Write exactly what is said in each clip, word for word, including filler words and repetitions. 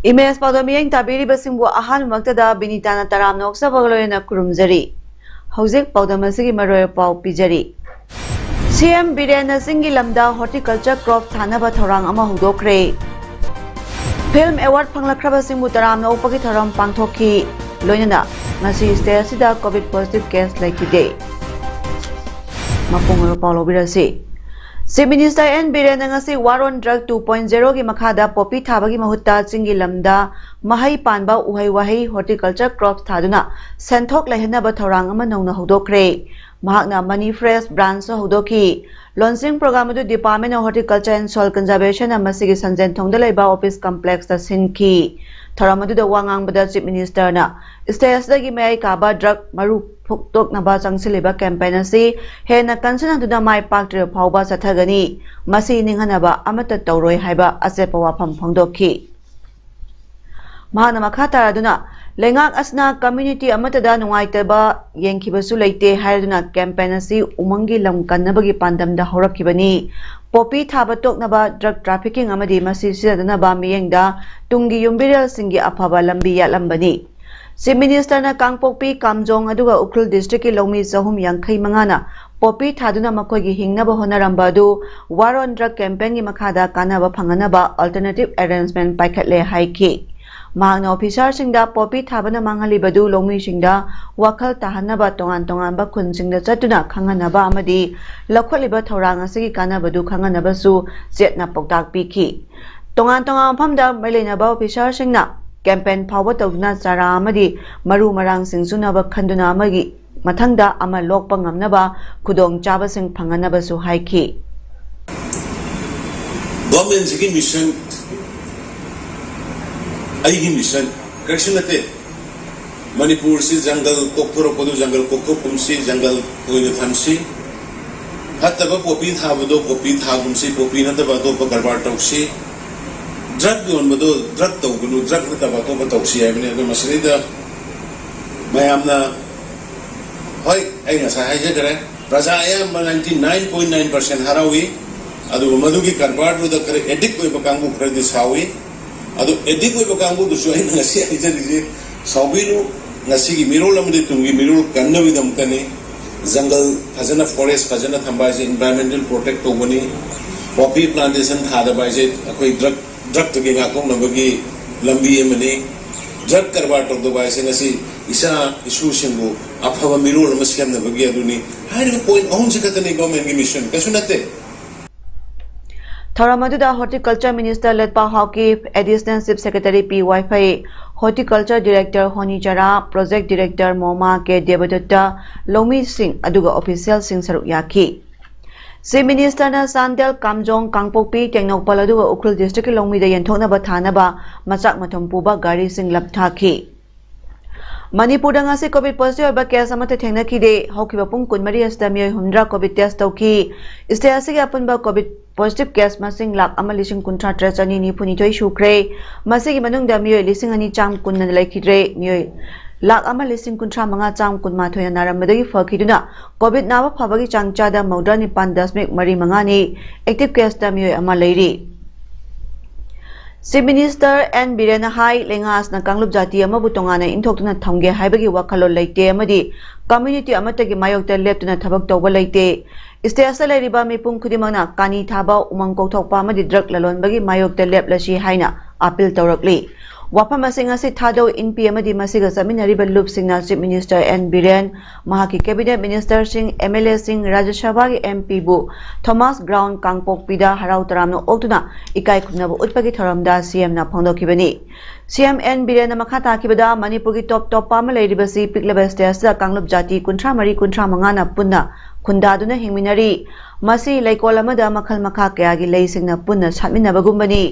Image ꯄꯥꯎꯗꯝ ꯃꯤꯠꯌꯦꯡ ꯇꯥꯕꯤꯔꯤꯕꯁꯤꯡꯕꯨ ꯑꯍꯥꯟꯕꯃꯛꯇꯗ ꯕꯤꯅꯤꯇꯥꯅ ꯇꯔꯥꯝꯅ ꯑꯣꯛꯆꯕꯒ ꯂꯣꯏꯅꯅ ꯈꯨꯔꯨꯝꯖꯔꯤ꯫ ꯍꯧꯖꯤꯛ ꯄꯥꯎꯗꯝ ꯑꯁꯤꯒꯤ ꯃꯔꯨꯑꯣꯏꯕ ꯄꯥꯎ ꯄꯤꯖꯔꯤ꯫ ꯁꯤ ꯑꯦꯝ ꯕꯤꯔꯦꯟꯅ ꯆꯤꯡꯒꯤ ꯂꯝꯗ horticulture crop ꯊꯥꯅꯕ ꯊꯧꯔꯥꯡ ꯑꯃ ꯍꯧꯗꯣꯛꯈ꯭ꯔꯦ꯫ Film award ꯐꯪꯂꯛꯈ꯭ꯔꯕꯁꯤꯡꯕꯨ ꯇꯔꯥꯝꯅ ꯑꯣꯛꯄꯒꯤ ꯊꯧꯔꯝ ꯄꯥꯡꯊꯣꯛꯈꯤ꯫ ꯂꯣꯏꯅꯅ ꯉꯁꯤ state ꯑꯁꯤꯗ COVID positive case ꯂꯩꯈꯤꯗꯦ꯫ ꯃꯄꯨꯡ ꯑꯣꯏꯕ ꯄꯥꯎ ꯂꯧꯕꯤꯔꯁꯤ꯫ Chief Minister ꯑꯦꯟ ꯕꯤꯔꯦꯟꯅ ꯉꯁꯤ War on Drug two point zero ꯒꯤ ꯃꯈꯥꯗ ꯄꯣꯄꯤ ꯊꯥꯕꯒꯤ ꯃꯍꯨꯠꯇ ꯆꯤꯡꯒꯤ ꯂꯝꯗ ꯃꯍꯩ ꯄꯥꯟꯕ ꯎꯍꯩ ꯋꯥꯍꯩ, horticulture crops ꯊꯥꯗꯨꯅ ꯁꯦꯟꯊꯣꯛ ꯂꯩꯍꯟꯅꯕ ꯊꯧꯔꯥꯡ ꯑꯃ ꯅꯧꯅ ꯍꯧꯗꯣꯛꯈ꯭ꯔꯦ꯫ ꯃꯍꯥꯛꯅ Money Fresh branch ꯁꯨ ꯍꯧꯗꯣꯛꯈꯤ꯫ Launching program ꯑꯗꯨ Department of Horticulture and Soil Conservation ꯅ ꯃꯁꯤꯒꯤ ꯁꯟꯖꯦꯟꯊꯣꯡꯗ ꯂꯩꯕ office complex ꯇ ꯁꯤꯟꯈꯤ꯫ ꯊꯧꯔꯝ ꯑꯗꯨꯗ ꯋꯥ ꯉꯥꯡꯕꯗ Chief Minister ꯅ state ꯑꯁꯤꯗꯒꯤ ꯃꯌꯥꯏ ꯀꯥꯕ drug ꯃꯔꯨ ꯐꯨꯛꯇꯣꯛꯅꯕ ꯆꯪꯁꯤꯜꯂꯤꯕ campaign ꯑꯁꯤ ꯍꯦꯟꯅ ꯀꯟꯁꯤꯟꯅꯗꯨꯅ ꯃꯥꯏ ꯄꯥꯛꯇ꯭ꯔꯤꯕ ꯐꯥꯎꯕ ꯆꯠꯊꯒꯅꯤ꯫ ꯃꯁꯤ ꯅꯤꯡꯍꯟꯅꯕ ꯑꯃꯠꯇ ꯇꯧꯔꯣꯏ ꯍꯥꯏꯕ ꯑꯆꯦꯠꯄ ꯋꯥꯐꯝ ꯐꯣꯡꯗꯣꯛꯈꯤ꯫ ꯃꯍꯥꯛꯅ ꯃꯈꯥ ꯇꯥꯔꯗꯨꯅ, ꯂꯩꯉꯥꯛ ꯑꯁꯤꯅ community ꯑꯃꯠꯇꯗ ꯅꯨꯡꯉꯥꯏꯇꯕ ꯌꯦꯡꯈꯤꯕꯁꯨ ꯂꯩꯇꯦ ꯍꯥꯏꯔꯗꯨꯅ campaign ꯑꯁꯤ ꯎꯃꯪꯒꯤ ꯂꯝ ꯀꯟꯅꯕꯒꯤ ꯄꯥꯟꯗꯝꯗ ꯍꯧꯔꯛꯈꯤꯕꯅꯤ꯫ ꯄꯣꯄꯤ ꯊꯥꯕ ꯇꯣꯛꯅꯕ, drug trafficking ꯑꯃꯗꯤ ꯃꯁꯤ ꯁꯤꯖꯤꯟꯅꯗꯅꯕ ꯃꯤꯠꯌꯦꯡꯗ ꯇꯨꯡꯒꯤ ꯌꯨꯝꯕꯤꯔꯦꯜꯁꯤꯡꯒꯤ ꯑꯐꯕ ꯂꯝꯕꯤ ꯌꯥꯠꯂꯝꯕꯅꯤ꯫ Chief Minister ꯅ ꯀꯥꯡꯄꯣꯛꯄꯤ, ꯀꯥꯝꯖꯣꯡ ꯑꯗꯨꯒ ꯎꯈ꯭ꯔꯨꯜ district ꯀꯤ ꯂꯧꯃꯤ ꯆꯍꯨꯝ ꯌꯥꯡꯈꯩ ꯃꯉꯥꯅ ꯄꯣꯄꯤ ꯊꯥꯗꯨꯅ ꯃꯈꯣꯏꯒꯤ ꯍꯤꯡꯅꯕ ꯍꯣꯠꯅꯔꯝꯕ ꯑꯗꯨ War on Drug campaign ꯒꯤ ꯃꯈꯥꯗ ꯀꯥꯟꯅꯕ ꯐꯪꯍꯟꯅꯕ alternative arrangement ꯄꯥꯏꯈꯠꯂꯦ ꯍꯥꯏꯈꯤ꯫ ꯃꯍꯥꯛꯅ officer ꯁꯤꯡꯗ ꯄꯣꯄꯤ ꯊꯥꯕꯅ ꯃꯥꯡꯍꯜꯂꯤꯕꯗꯨ ꯂꯧꯃꯤꯁꯤꯡꯗ ꯋꯥꯈꯜ ꯇꯥꯍꯟꯅꯕ ꯇꯣꯉꯥꯟ ꯇꯣꯉꯥꯟꯕ ꯈꯨꯟꯁꯤꯡꯗ ꯆꯠꯇꯨꯅ ꯈꯪꯍꯟꯅꯕ ꯑꯃꯗꯤ ꯂꯧꯈꯠꯂꯤꯕ ꯊꯧꯔꯥꯡ ꯑꯁꯤꯒꯤ ꯀꯥꯟꯅꯕꯗꯨ ꯈꯪꯍꯟꯅꯕꯁꯨ ꯆꯦꯠꯅ ꯄꯥꯎꯇꯥꯛ ꯄꯤꯈꯤ꯫ ꯇꯣꯉꯥꯟ ꯇꯣꯉꯥꯟꯕ ꯃꯐꯝꯗ ꯃꯔꯤ ꯂꯩꯅꯕ officer ꯁꯤꯡꯅ campaign ꯐꯥꯎꯕ ꯇꯧꯗꯨꯅ ꯆꯥꯔꯥ ꯑꯃꯗꯤ ꯃꯔꯨ ꯃꯔꯥꯡꯁꯤꯡ ꯆꯨꯅꯕ ꯈꯟꯗꯨꯅ ꯑꯃꯒꯤ ꯃꯊꯪꯗ ꯑꯃ ꯂꯣꯛꯄ ꯉꯝꯅꯕ ꯈꯨꯗꯣꯡꯆꯥꯕꯁꯤꯡ ꯐꯪꯍꯟꯅꯕꯁꯨ ꯍꯥꯏꯈꯤ꯫ Government ꯁꯤꯒꯤ mission ꯑꯩꯒꯤ ꯃꯤꯁꯟ ꯀꯔꯤꯁꯨ ꯅꯠꯇꯦ꯫ ꯃꯅꯤꯄꯨꯔꯁꯤ ꯖꯪꯒꯜ ꯀꯣꯛꯊꯣꯔꯛꯄꯗꯨ ꯖꯪꯒꯜ ꯀꯣꯛꯊꯣꯛꯀꯨꯝꯁꯤ, ꯖꯪꯒꯜ ꯑꯣꯏꯅ ꯊꯝꯁꯤ꯫ ꯐꯠꯇꯕ ꯄꯣꯄꯤ ꯊꯥꯕꯗꯣ ꯄꯣꯄꯤ ꯊꯥꯒꯨꯝꯁꯤ, ꯄꯣꯄꯤ ꯅꯠꯇꯕ ꯑꯇꯣꯞꯄ ꯀꯔꯕꯥꯔ ꯇꯧꯁꯤ꯫ ꯗ꯭ꯔꯒ ꯌꯣꯟꯕꯗꯣ ꯗ꯭ꯔꯒ ꯇꯧꯒꯅꯨ, ꯗ꯭ꯔꯒ ꯅꯠꯇꯕ ꯑꯇꯣꯞꯄ ꯇꯧꯁꯤ ꯍꯥꯏꯕꯅꯤ꯫ ꯑꯗꯣ ꯃꯁꯤꯗꯩꯗ ꯃꯌꯥꯝꯅ, ꯍꯣꯏ, ꯑꯩ ꯉꯁꯥꯏ ꯍꯥꯏꯖꯈ꯭ꯔꯦ, ꯄ꯭ꯔꯖꯥ ꯑꯌꯥꯝꯕ ninety nine point nine percent ꯍꯔꯥꯎꯏ꯫ ꯑꯗꯨꯕꯨ ꯃꯗꯨꯒꯤ ꯀꯔꯕꯥꯔꯗꯨꯗ ꯈꯔ ꯑꯦꯗꯤꯛ ꯑꯣꯏꯕ ꯀꯥꯡꯕꯨ ꯈꯔꯗꯤ ꯁꯥꯎꯏ꯫ ꯑꯗꯨ ꯑꯦꯗꯤꯛ ꯑꯣꯏꯕ ꯀꯥꯡꯕꯨꯗꯨꯁꯨ ꯑꯩꯅ ꯉꯁꯤ ꯍꯥꯏꯖꯔꯤꯁꯦ, ꯁꯥꯎꯕꯤꯅꯨ꯫ ꯉꯁꯤꯒꯤ ꯃꯤꯔꯣꯜ ꯑꯃꯗꯤ ꯇꯨꯡꯒꯤ ꯃꯤꯔꯣꯜ ꯀꯟꯅꯕꯒꯤꯗꯃꯛꯇꯅꯤ꯫ ꯖꯪꯒꯜ ꯐꯖꯅ, ꯐꯣꯔꯦꯁ ꯐꯖꯅ ꯊꯝꯕ ꯍꯥꯏꯁꯦ environmental protect ꯇꯧꯕꯅꯤ꯫ ꯄꯣꯄꯤ ꯄ꯭ꯂꯥꯟꯇꯦꯁꯟ ꯊꯥꯗꯕ ꯍꯥꯏꯁꯦ ꯑꯩꯈꯣꯏ ꯗ꯭ꯔꯒ, ꯗ꯭ꯔꯒꯇꯒꯤ ꯉꯥꯛꯊꯣꯛꯅꯕꯒꯤ ꯂꯝꯕꯤ ꯑꯃꯅꯤ꯫ ꯗ꯭ꯔꯒ ꯀꯔꯕꯥꯔ ꯇꯧꯗꯕ ꯍꯥꯏꯁꯦ ꯉꯁꯤ ꯏꯆꯥ ꯏꯁꯨꯁꯤꯡꯕꯨ ꯑꯐꯕ ꯃꯤꯔꯣꯜ ꯑꯃ ꯁꯦꯝꯅꯕꯒꯤ ꯑꯗꯨꯅꯤ꯫ ꯍꯥꯏꯔꯤꯕ ꯄꯣꯏꯟꯠ ꯑꯍꯨꯝꯁꯤ ꯈꯛꯇꯅꯤ ꯒꯣꯔꯃꯦꯟꯒꯤ ꯃꯤꯁꯟ, ꯀꯩꯁꯨ ꯅꯠꯇꯦ꯫ ꯊꯧꯔꯝ ꯑꯗꯨꯗ horticulture minister Letpao Haokip, additional chief secretary P Vaiphei, horticulture director Honi Chara, project director Moma K Debdatta, ꯂꯧꯃꯤꯁꯤꯡ ꯑꯗꯨꯒ ꯑꯣꯐꯤꯁꯤꯌꯦꯜꯁꯤꯡ ꯁꯔꯨꯛ ꯌꯥꯈꯤ꯫ ꯆꯤꯐ ꯃꯤꯅꯤꯁꯇꯔꯅ ꯆꯥꯟꯗꯦꯜ, ꯀꯥꯝꯖꯣꯡ, ꯀꯥꯡꯄꯣꯛꯄꯤ, ꯇꯦꯡꯅꯧꯄꯜ ꯑꯗꯨꯒ ꯎꯈ꯭ꯔꯨꯜ ꯗꯤꯁꯇ꯭ꯔꯤꯛꯀꯤ ꯂꯧꯃꯤꯗ ꯌꯦꯟꯊꯣꯛꯅꯕ ꯊꯥꯅꯕ ꯃꯆꯥꯛ ꯃꯊꯨꯝ ꯄꯨꯕ ꯒꯥꯔꯤꯁꯤꯡ ꯂꯞꯊꯥꯈꯤ꯫ ꯃꯅꯤꯄꯨꯔꯗ ꯉꯁꯤ ꯀꯣꯚꯤꯗ ꯄꯣꯖꯤꯇꯤꯚ ꯑꯣꯏꯕ ꯀꯦꯁ ꯑꯃꯠꯇ ꯊꯦꯡꯅꯈꯤꯗꯦ꯫ ꯍꯧꯈꯤꯕ ꯄꯨꯡ ꯀꯨꯟꯃꯔꯤ ꯑꯁꯤꯗ ꯃꯤꯑꯣꯏ ꯍꯨꯝꯗ꯭ꯔꯥ ꯀꯣꯚꯤꯗ ꯇꯦꯁ ꯇꯧꯈꯤ꯫ ꯁ꯭ꯇꯦꯠ ꯑꯁꯤꯒꯤ ꯑꯄꯨꯟꯕ ꯀꯣꯚꯤꯗ ꯄꯣꯖꯤꯇꯤꯚ ꯀꯦꯁ ꯃꯁꯤꯡ ꯂꯥꯈ ꯑꯃ ꯂꯤꯁꯤꯡ ꯀꯨꯟꯊ꯭ꯔꯥ ꯇꯔꯦꯠ ꯆꯅꯤ ꯅꯤꯐꯨ ꯅꯤꯊꯣꯏ ꯁꯨꯈ꯭ꯔꯦ꯫ ꯃꯁꯤꯒꯤ ꯃꯅꯨꯡꯗ ꯃꯤꯑꯣꯏ ꯂꯤꯁꯤꯡ ꯑꯅꯤ ꯆꯥꯝ ꯀꯨꯟꯅ ꯂꯩꯈꯤꯗ꯭ꯔꯦ꯫ ꯃꯤꯑꯣꯏ ꯂꯥꯈ ꯑꯃ ꯂꯤꯁꯤꯡ ꯀꯨꯟꯊ꯭ꯔꯥ ꯃꯉꯥ ꯆꯥꯝ ꯀꯨꯟꯃꯥꯊꯣꯏꯅ ꯅꯥꯔꯝꯕꯗꯒꯤ ꯐꯈꯤꯗꯨꯅ ꯀꯣꯚꯤꯗ ꯅꯥꯕ ꯐꯕꯒꯤ ꯆꯥꯡ ꯆꯥꯗ ꯃꯧꯗ꯭ꯔꯥ ꯅꯤꯄꯥꯟ ꯗꯁꯃꯤꯛ ꯃꯔꯤ ꯃꯉꯥꯅꯤ꯫ ꯑꯦꯛꯇꯤꯚ ꯀꯦꯁꯇ ꯃꯤꯑꯣꯏ ꯑꯃ ꯂꯩꯔꯤ꯫ ꯆꯤꯐ ꯃꯤꯅꯤꯁꯇꯔ ꯑꯦꯟ ꯕꯤꯔꯦꯟꯅ ꯍꯥꯏ, ꯂꯩꯉꯥꯛ ꯑꯁꯤꯅ ꯀꯥꯡꯂꯨꯞ ꯖꯥꯇꯤ ꯑꯃꯕꯨ ꯇꯣꯉꯥꯟꯅ ꯏꯟꯊꯣꯛꯇꯨꯅ ꯊꯝꯒꯦ ꯍꯥꯏꯕꯒꯤ ꯋꯥꯈꯜꯂꯣꯟ ꯂꯩꯇꯦ ꯑꯃꯗꯤ ꯀꯝꯃ꯭ꯌꯨꯅꯤꯇꯤ ꯑꯃꯠꯇꯒꯤ ꯃꯥꯌꯣꯛꯇ ꯂꯦꯞꯇꯨꯅ ꯊꯕꯛ ꯇꯧꯕ ꯂꯩꯇꯦ꯫ ꯁ꯭ꯇꯦꯠ ꯑꯁꯤꯗ ꯂꯩꯔꯤꯕ ꯃꯤꯄꯨꯝ ꯈꯨꯗꯤꯡꯃꯛꯅ ꯀꯥꯅꯤ ꯊꯥꯕ, ꯎꯃꯪ ꯀꯣꯛꯊꯣꯛꯄ ꯑꯃꯗꯤ ꯗ꯭ꯔꯒ ꯂꯂꯣꯟꯕꯒꯤ ꯃꯥꯌꯣꯛꯇ ꯂꯦꯞꯂꯁꯤ ꯍꯥꯏꯅ ꯑꯥꯄꯤꯜ ꯇꯧꯔꯛꯂꯤ꯫ ꯋꯥꯐꯝ ꯑꯁꯤ ꯉꯁꯤ ꯊꯥꯗꯧ ꯏꯟꯄꯤ ꯑꯃꯗꯤ ꯃꯁꯤꯒ ꯆꯠꯃꯤꯟꯅꯔꯤꯕ ꯂꯨꯞꯁꯤꯡꯅ ꯆꯤꯐ ꯃꯤꯅꯤꯁꯇꯔ ꯑꯦꯟ ꯕꯤꯔꯦꯟ, ꯃꯍꯥꯛꯀꯤ ꯀꯦꯕꯤꯅꯦꯠ ꯃꯤꯅꯤꯁꯇꯔꯁꯤꯡ, ꯑꯦꯝ ꯑꯦꯜ ꯑꯦꯁꯤꯡ, ꯔꯥꯖ꯭ꯌ ꯁꯚꯥꯒꯤ ꯑꯦꯝ ꯄꯤꯕꯨ ꯊꯣꯃꯥꯁ ꯒ꯭ꯔꯥꯎꯟ ꯀꯥꯡꯄꯣꯛꯄꯤꯗ ꯍꯔꯥꯎ ꯇꯔꯥꯝꯅ ꯑꯣꯛꯇꯨꯅ ꯏꯀꯥꯏ ꯈꯨꯝꯅꯕ ꯎꯠꯄꯒꯤ ꯊꯧꯔꯝꯗ ꯁꯤ ꯑꯦꯝꯅ ꯐꯣꯡꯗꯣꯛꯈꯤꯕꯅꯤ꯫ ꯁꯤ ꯑꯦꯝ ꯑꯦꯟ ꯕꯤꯔꯦꯟꯅ ꯃꯈꯥ ꯇꯥꯈꯤꯕꯗ, ꯃꯅꯤꯄꯨꯔꯒꯤ ꯇꯣꯞ ꯇꯣꯞꯄ ꯑꯃ ꯂꯩꯔꯤꯕꯁꯤ ꯄꯤꯛꯂꯕ ꯁ꯭ꯇꯦꯠ ꯑꯁꯤꯗ ꯀꯥꯡꯂꯨꯞ ꯖꯥꯇꯤ ꯀꯨꯟꯊ꯭ꯔꯥ ꯃꯔꯤ ꯀꯨꯟꯊ꯭ꯔꯥ ꯃꯉꯥꯅ ꯄꯨꯟꯅ ꯈꯨꯟꯗꯥꯗꯨꯅ ꯍꯤꯡꯃꯤꯟꯅꯔꯤ꯫ ꯃꯁꯤ ꯂꯩꯀꯣꯜ ꯑꯃꯗ ꯃꯈꯜ ꯃꯈꯥ ꯀꯌꯥꯒꯤ ꯂꯩꯁꯤꯡꯅ ꯄꯨꯟꯅ ꯁꯥꯠꯃꯤꯟꯅꯕꯒꯨꯝꯕꯅꯤ꯫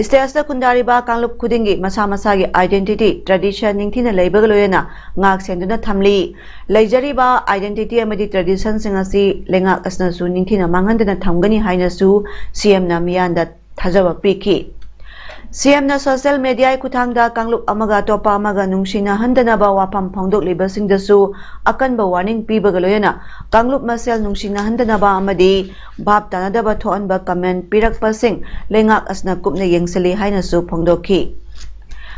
States ꯈꯨꯟꯗꯥꯔꯤꯕ ꯀꯥꯡꯂꯨꯞ ꯈꯨꯗꯤꯡꯒꯤ ꯃꯁꯥ ꯃꯁꯥꯒꯤ identity, tradition ꯅꯤꯡꯊꯤꯅ ꯂꯩꯕꯒ ꯂꯣꯏꯅꯅ ꯉꯥꯛ ꯁꯦꯟꯗꯨꯅ ꯊꯝꯂꯤ꯫ ꯂꯩꯖꯔꯤꯕ identity ꯑꯃꯗꯤ traditionꯁꯤꯡ ꯑꯁꯤ ꯂꯩꯉꯥꯛ ꯑꯁꯤꯅꯁꯨ ꯅꯤꯡꯊꯤꯅ ꯃꯥꯡꯍꯟꯗꯅ ꯊꯝꯒꯅꯤ ꯍꯥꯏꯅꯁꯨ CMꯅ ꯃꯤꯌꯥꯝꯗ ꯊꯥꯖꯕ ꯄꯤꯈꯤ꯫ CMꯅ social mediaꯒꯤ ꯈꯨꯠꯊꯥꯡꯗ ꯀꯥꯡꯂꯨꯞ ꯑꯃꯒ ꯑꯇꯣꯞꯄ ꯑꯃꯒ ꯅꯨꯡꯁꯤꯅꯍꯟꯗꯅꯕ ꯋꯥꯐꯝ ꯐꯣꯡꯗꯣꯛꯂꯤꯕꯁꯤꯡꯗꯁꯨ ꯑꯀꯟꯕ warning ꯄꯤꯕꯒ ꯂꯣꯏꯅꯅ ꯀꯥꯡꯂꯨꯞ ꯃꯁꯦꯜ ꯅꯨꯡꯁꯤꯅꯍꯟꯗꯅꯕ ꯑꯃꯗꯤ ꯚꯥꯞ ꯇꯥꯅꯗꯕ ꯊꯣꯛꯍꯟꯕ comment ꯄꯤꯔꯛꯄꯁꯤꯡ ꯂꯩꯉꯥꯛ ꯑꯁꯤꯅ ꯀꯨꯞꯅ ꯌꯦꯡꯁꯤꯜꯂꯤ ꯍꯥꯏꯅꯁꯨ ꯐꯣꯡꯗꯣꯛꯈꯤ꯫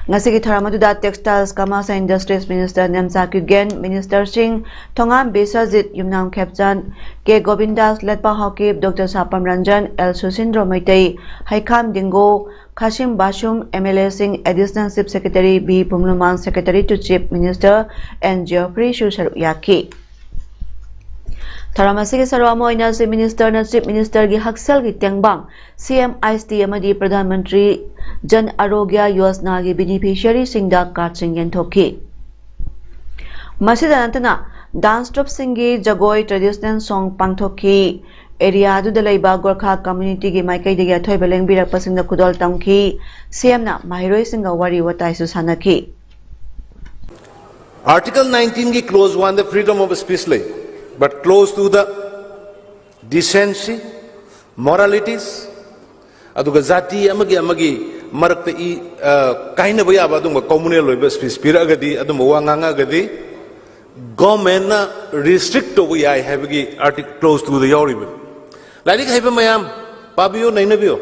ꯉꯁꯤꯒꯤ ꯊꯧꯔꯝ ꯑꯗꯨꯗ Textiles, Commerce and Industries Minister Nemcha Kipgen, Ministerꯁꯤꯡ Thongam Biswajit, Yumnam Khemchand, K Govindas, Letpao Haokip, doctor Sapam Ranjan, L Susindro Meitei, Heikham Dingo, Khasim Vashum, MLAꯁꯤꯡ, Additional Chief Secretary V Pumlumang, Secretary to Chief Minister N Geofrishu ꯁꯔꯨꯛ ꯌꯥꯈꯤ꯫ ꯊꯧꯔꯝ ꯑꯁꯤꯒꯤ ꯁꯔꯨꯛ ꯑꯃ ꯑꯣꯏꯅ Chief Ministerꯅ Chief Ministerꯒꯤ ꯍꯛꯁꯦꯜꯒꯤ ꯇꯦꯡꯕꯥꯡ CM IST ꯑꯃꯗꯤ ꯄ꯭ꯔꯙꯥꯟ ꯃꯟꯇ꯭ꯔꯤ ꯖꯟ ꯑꯔꯣꯒ꯭ꯌ ꯌꯣꯖꯅꯥꯒꯤ beneficiaryꯁꯤꯡꯗ cardꯁꯤꯡ ꯌꯦꯟꯊꯣꯛꯈꯤ꯫ ꯃꯁꯤꯗ ꯅꯠꯇꯅ dance troupeꯁꯤꯡꯒꯤ ꯖꯒꯣꯏ, traditional song ꯄꯥꯡꯊꯣꯛꯈꯤ꯫ Areaꯗꯨꯗ ꯂꯩꯕ ꯒꯣꯔꯈꯥ communityꯒꯤ ꯃꯥꯏꯀꯩꯗꯒꯤ ꯑꯊꯣꯏꯕ ꯂꯦꯡꯕꯤꯔꯛꯄꯁꯤꯡꯗ ꯈꯨꯗꯣꯜ ꯇꯝꯈꯤ꯫ CMꯅ ꯃꯍꯩꯔꯣꯏꯁꯤꯡꯒ ꯋꯥꯔꯤ ꯋꯥꯇꯥꯏꯁꯨ ꯁꯥꯟꯅꯈꯤ꯫ Article nineteenꯒꯤ clause oneꯗ freedom of speech ꯂꯩ, but clause twoꯗ decency, moralities, ꯑꯗꯨꯒ ꯖꯥꯇꯤ ꯑꯃꯒꯤ ꯑꯃꯒꯤ ꯃꯔꯛꯇ ꯏ, ꯑ, ꯀꯥꯏꯅꯕ ꯌꯥꯕ ꯑꯗꯨꯒꯨꯝꯕ communal ꯑꯣꯏꯕ speech ꯄꯤꯔꯛꯑꯒꯗꯤ, ꯑꯗꯨꯝꯕ ꯋꯥ ꯉꯥꯡꯉꯛꯑꯒꯗꯤ governmentꯅ restrict ꯇꯧꯕ ꯌꯥꯏ ꯍꯥꯏꯕꯒꯤ article clause twoꯗ ꯌꯥꯎꯔꯤꯕꯅꯤ꯫ ꯂꯥꯏꯔꯤꯛ ꯍꯩꯕ ꯃꯌꯥꯝ ꯄꯥꯕꯤꯌꯨ, ꯅꯩꯅꯕꯤꯌꯨ꯫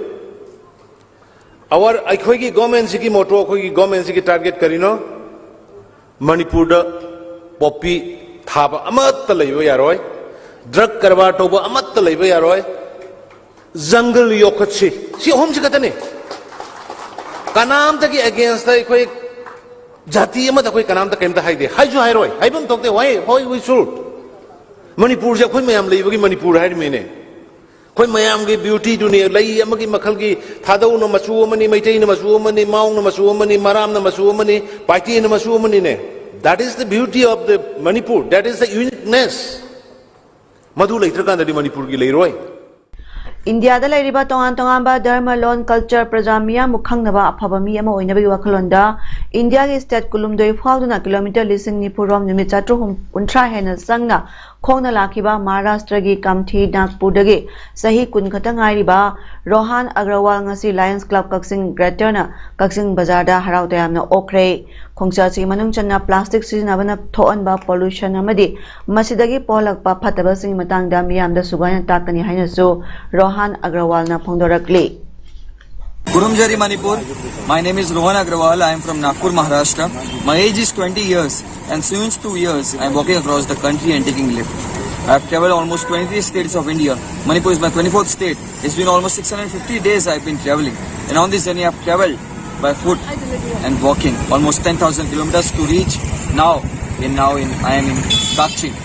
Our, ꯑꯩꯈꯣꯏꯒꯤ governmentꯁꯤꯒꯤ motto, ꯑꯩꯈꯣꯏꯒꯤ governmentꯁꯤꯒꯤ target ꯀꯔꯤꯅꯣ? ꯃꯅꯤꯄꯨꯔꯗ poppy ꯊꯥꯕ ꯑꯃꯠꯇ ꯂꯩꯕ ꯌꯥꯔꯣꯏ, drug ꯀꯔꯕꯥꯔ ꯇꯧꯕ ꯑꯃꯠꯇ ꯂꯩꯕ ꯌꯥꯔꯣꯏ, jungle ꯌꯣꯛꯈꯠꯁꯤ, ꯁꯤ ꯑꯍꯨꯝꯁꯤ ꯈꯛꯇꯅꯤ꯫ ꯀꯅꯥꯝꯇꯒꯤ againstꯇ ꯑꯩꯈꯣꯏ ꯖꯥꯇꯤ ꯑꯃꯗ ꯑꯩꯈꯣꯏ ꯀꯅꯥꯝꯇ ꯀꯩꯝꯇ ꯍꯥꯏꯗꯦ, ꯍꯥꯏꯁꯨ ꯍꯥꯏꯔꯣꯏ, ꯍꯥꯏꯐꯝ ꯊꯣꯛꯇꯦ꯫ Why, why we should? ꯃꯅꯤꯄꯨꯔꯁꯦ ꯑꯩꯈꯣꯏ ꯃꯌꯥꯝ ꯂꯩꯕꯒꯤ ꯃꯅꯤꯄꯨꯔ ꯍꯥꯏꯔꯤꯃꯤꯅꯦ꯫ ꯑꯩꯈꯣꯏ ꯃꯌꯥꯝꯒꯤ beautyꯗꯨꯅꯤ, ꯂꯩ ꯑꯃꯒꯤ ꯃꯈꯜꯒꯤ, ꯊꯥꯗꯧꯅ ꯃꯆꯨ ꯑꯃꯅꯤ, ꯃꯩꯇꯩꯅ ꯃꯆꯨ ꯑꯃꯅꯤ, ꯃꯥꯎꯅ ꯃꯆꯨ ꯑꯃꯅꯤ, ꯃꯔꯥꯝꯅ ꯃꯆꯨ ꯑꯃꯅꯤ, ꯄꯥꯏꯇꯦꯅ ꯃꯆꯨ ꯑꯃꯅꯤꯅꯦ꯫ That is the beauty of the Manipur, that is the uniqueness. ꯃꯗꯨ ꯂꯩꯇ꯭ꯔꯀꯥꯟꯗꯗꯤ ꯃꯅꯤꯄꯨꯔꯒꯤ ꯂꯩꯔꯣꯏ꯫ ꯏꯟꯗꯤꯌꯥꯗ ꯂꯩꯔꯤꯕ ꯇꯣꯉꯥꯟ ꯇꯣꯉꯥꯟꯕ ꯙꯔꯃ, ꯂꯣꯟ, ꯀꯜꯆꯔ, ꯄ꯭ꯔꯖꯥ ꯃꯤꯌꯥꯝꯕꯨ ꯈꯪꯅꯕ ꯑꯐꯕ ꯃꯤ ꯑꯃ ꯑꯣꯏꯅꯕꯒꯤ ꯋꯥꯈꯜꯂꯣꯟꯗ ꯏꯟꯗꯤꯌꯥꯒꯤ ꯁ꯭ꯇꯦꯠ ꯀꯨꯟꯍꯨꯝꯗꯣꯏ ꯐꯥꯎꯗꯨꯅ ꯀꯤꯂꯣꯃꯤꯇꯔ ꯂꯤꯁꯤꯡ ꯅꯤꯐꯨ ꯔꯣꯝ ꯅꯨꯃꯤꯠ ꯆꯥꯇ꯭ꯔꯨꯛ ꯀꯨꯟꯊ꯭ꯔꯥ ꯍꯦꯟꯅ ꯆꯪꯅ ꯈꯣꯡꯅ ꯂꯥꯛꯈꯤꯕ ꯃꯍꯥꯔꯥꯁꯇ꯭ꯔꯒꯤ ꯀꯥꯝꯊꯤ ꯅꯥꯒꯄꯨꯔꯗꯒꯤ ꯆꯍꯤ ꯀꯨꯟ ꯈꯛꯇ ꯉꯥꯏꯔꯤꯕ ꯔꯣꯍꯥꯟ ꯑꯒ꯭ꯔꯋꯥꯜ ꯉꯁꯤ ꯂꯥꯌꯟꯁ ꯀ꯭ꯂꯕ ꯀꯛꯆꯤꯡ ꯒ꯭ꯔꯦꯇꯔꯅ ꯀꯛꯆꯤꯡ ꯕꯖꯥꯔꯗ ꯍꯔꯥꯎ ꯇꯌꯥꯝꯅ ꯑꯣꯛꯈ꯭ꯔꯦ꯫ ꯈꯣꯡꯆꯠ ꯑꯁꯤꯒꯤ ꯃꯅꯨꯡ ꯆꯟꯅ ꯄ꯭ꯂꯥꯁꯇꯤꯛ ꯁꯤꯖꯤꯟꯅꯕꯅ ꯊꯣꯛꯍꯟꯕ ꯄꯣꯂꯨꯁꯟ ꯑꯃꯗꯤ ꯃꯁꯤꯗꯒꯤ ꯄꯣꯛꯍꯜꯂꯛꯄ ꯐꯠꯇꯕꯁꯤꯡꯒꯤ ꯃꯇꯥꯡꯗ ꯃꯤꯌꯥꯝꯗ ꯁꯨꯒꯥꯏꯅ ꯇꯥꯛꯀꯅꯤ ꯍꯥꯏꯅꯁꯨ ꯔꯣꯍꯥꯟ ꯑꯒ꯭ꯔꯋꯥꯜꯅ ꯐꯣꯡꯗꯣꯔꯛꯂꯤ꯫ Kurum Jari Manipur. My name is Rohan Agrawal. I am from Nagpur, Maharashtra. My age is twenty years, and since two years, I am walking across the country and taking lift. I have traveled almost twenty-three states of India. Manipur is my twenty-fourth state. It's been almost six hundred fifty days I've been traveling, and on this journey, I've traveled by foot and walking almost ten thousand kilometers to reach now. In now, in I am in Kakching.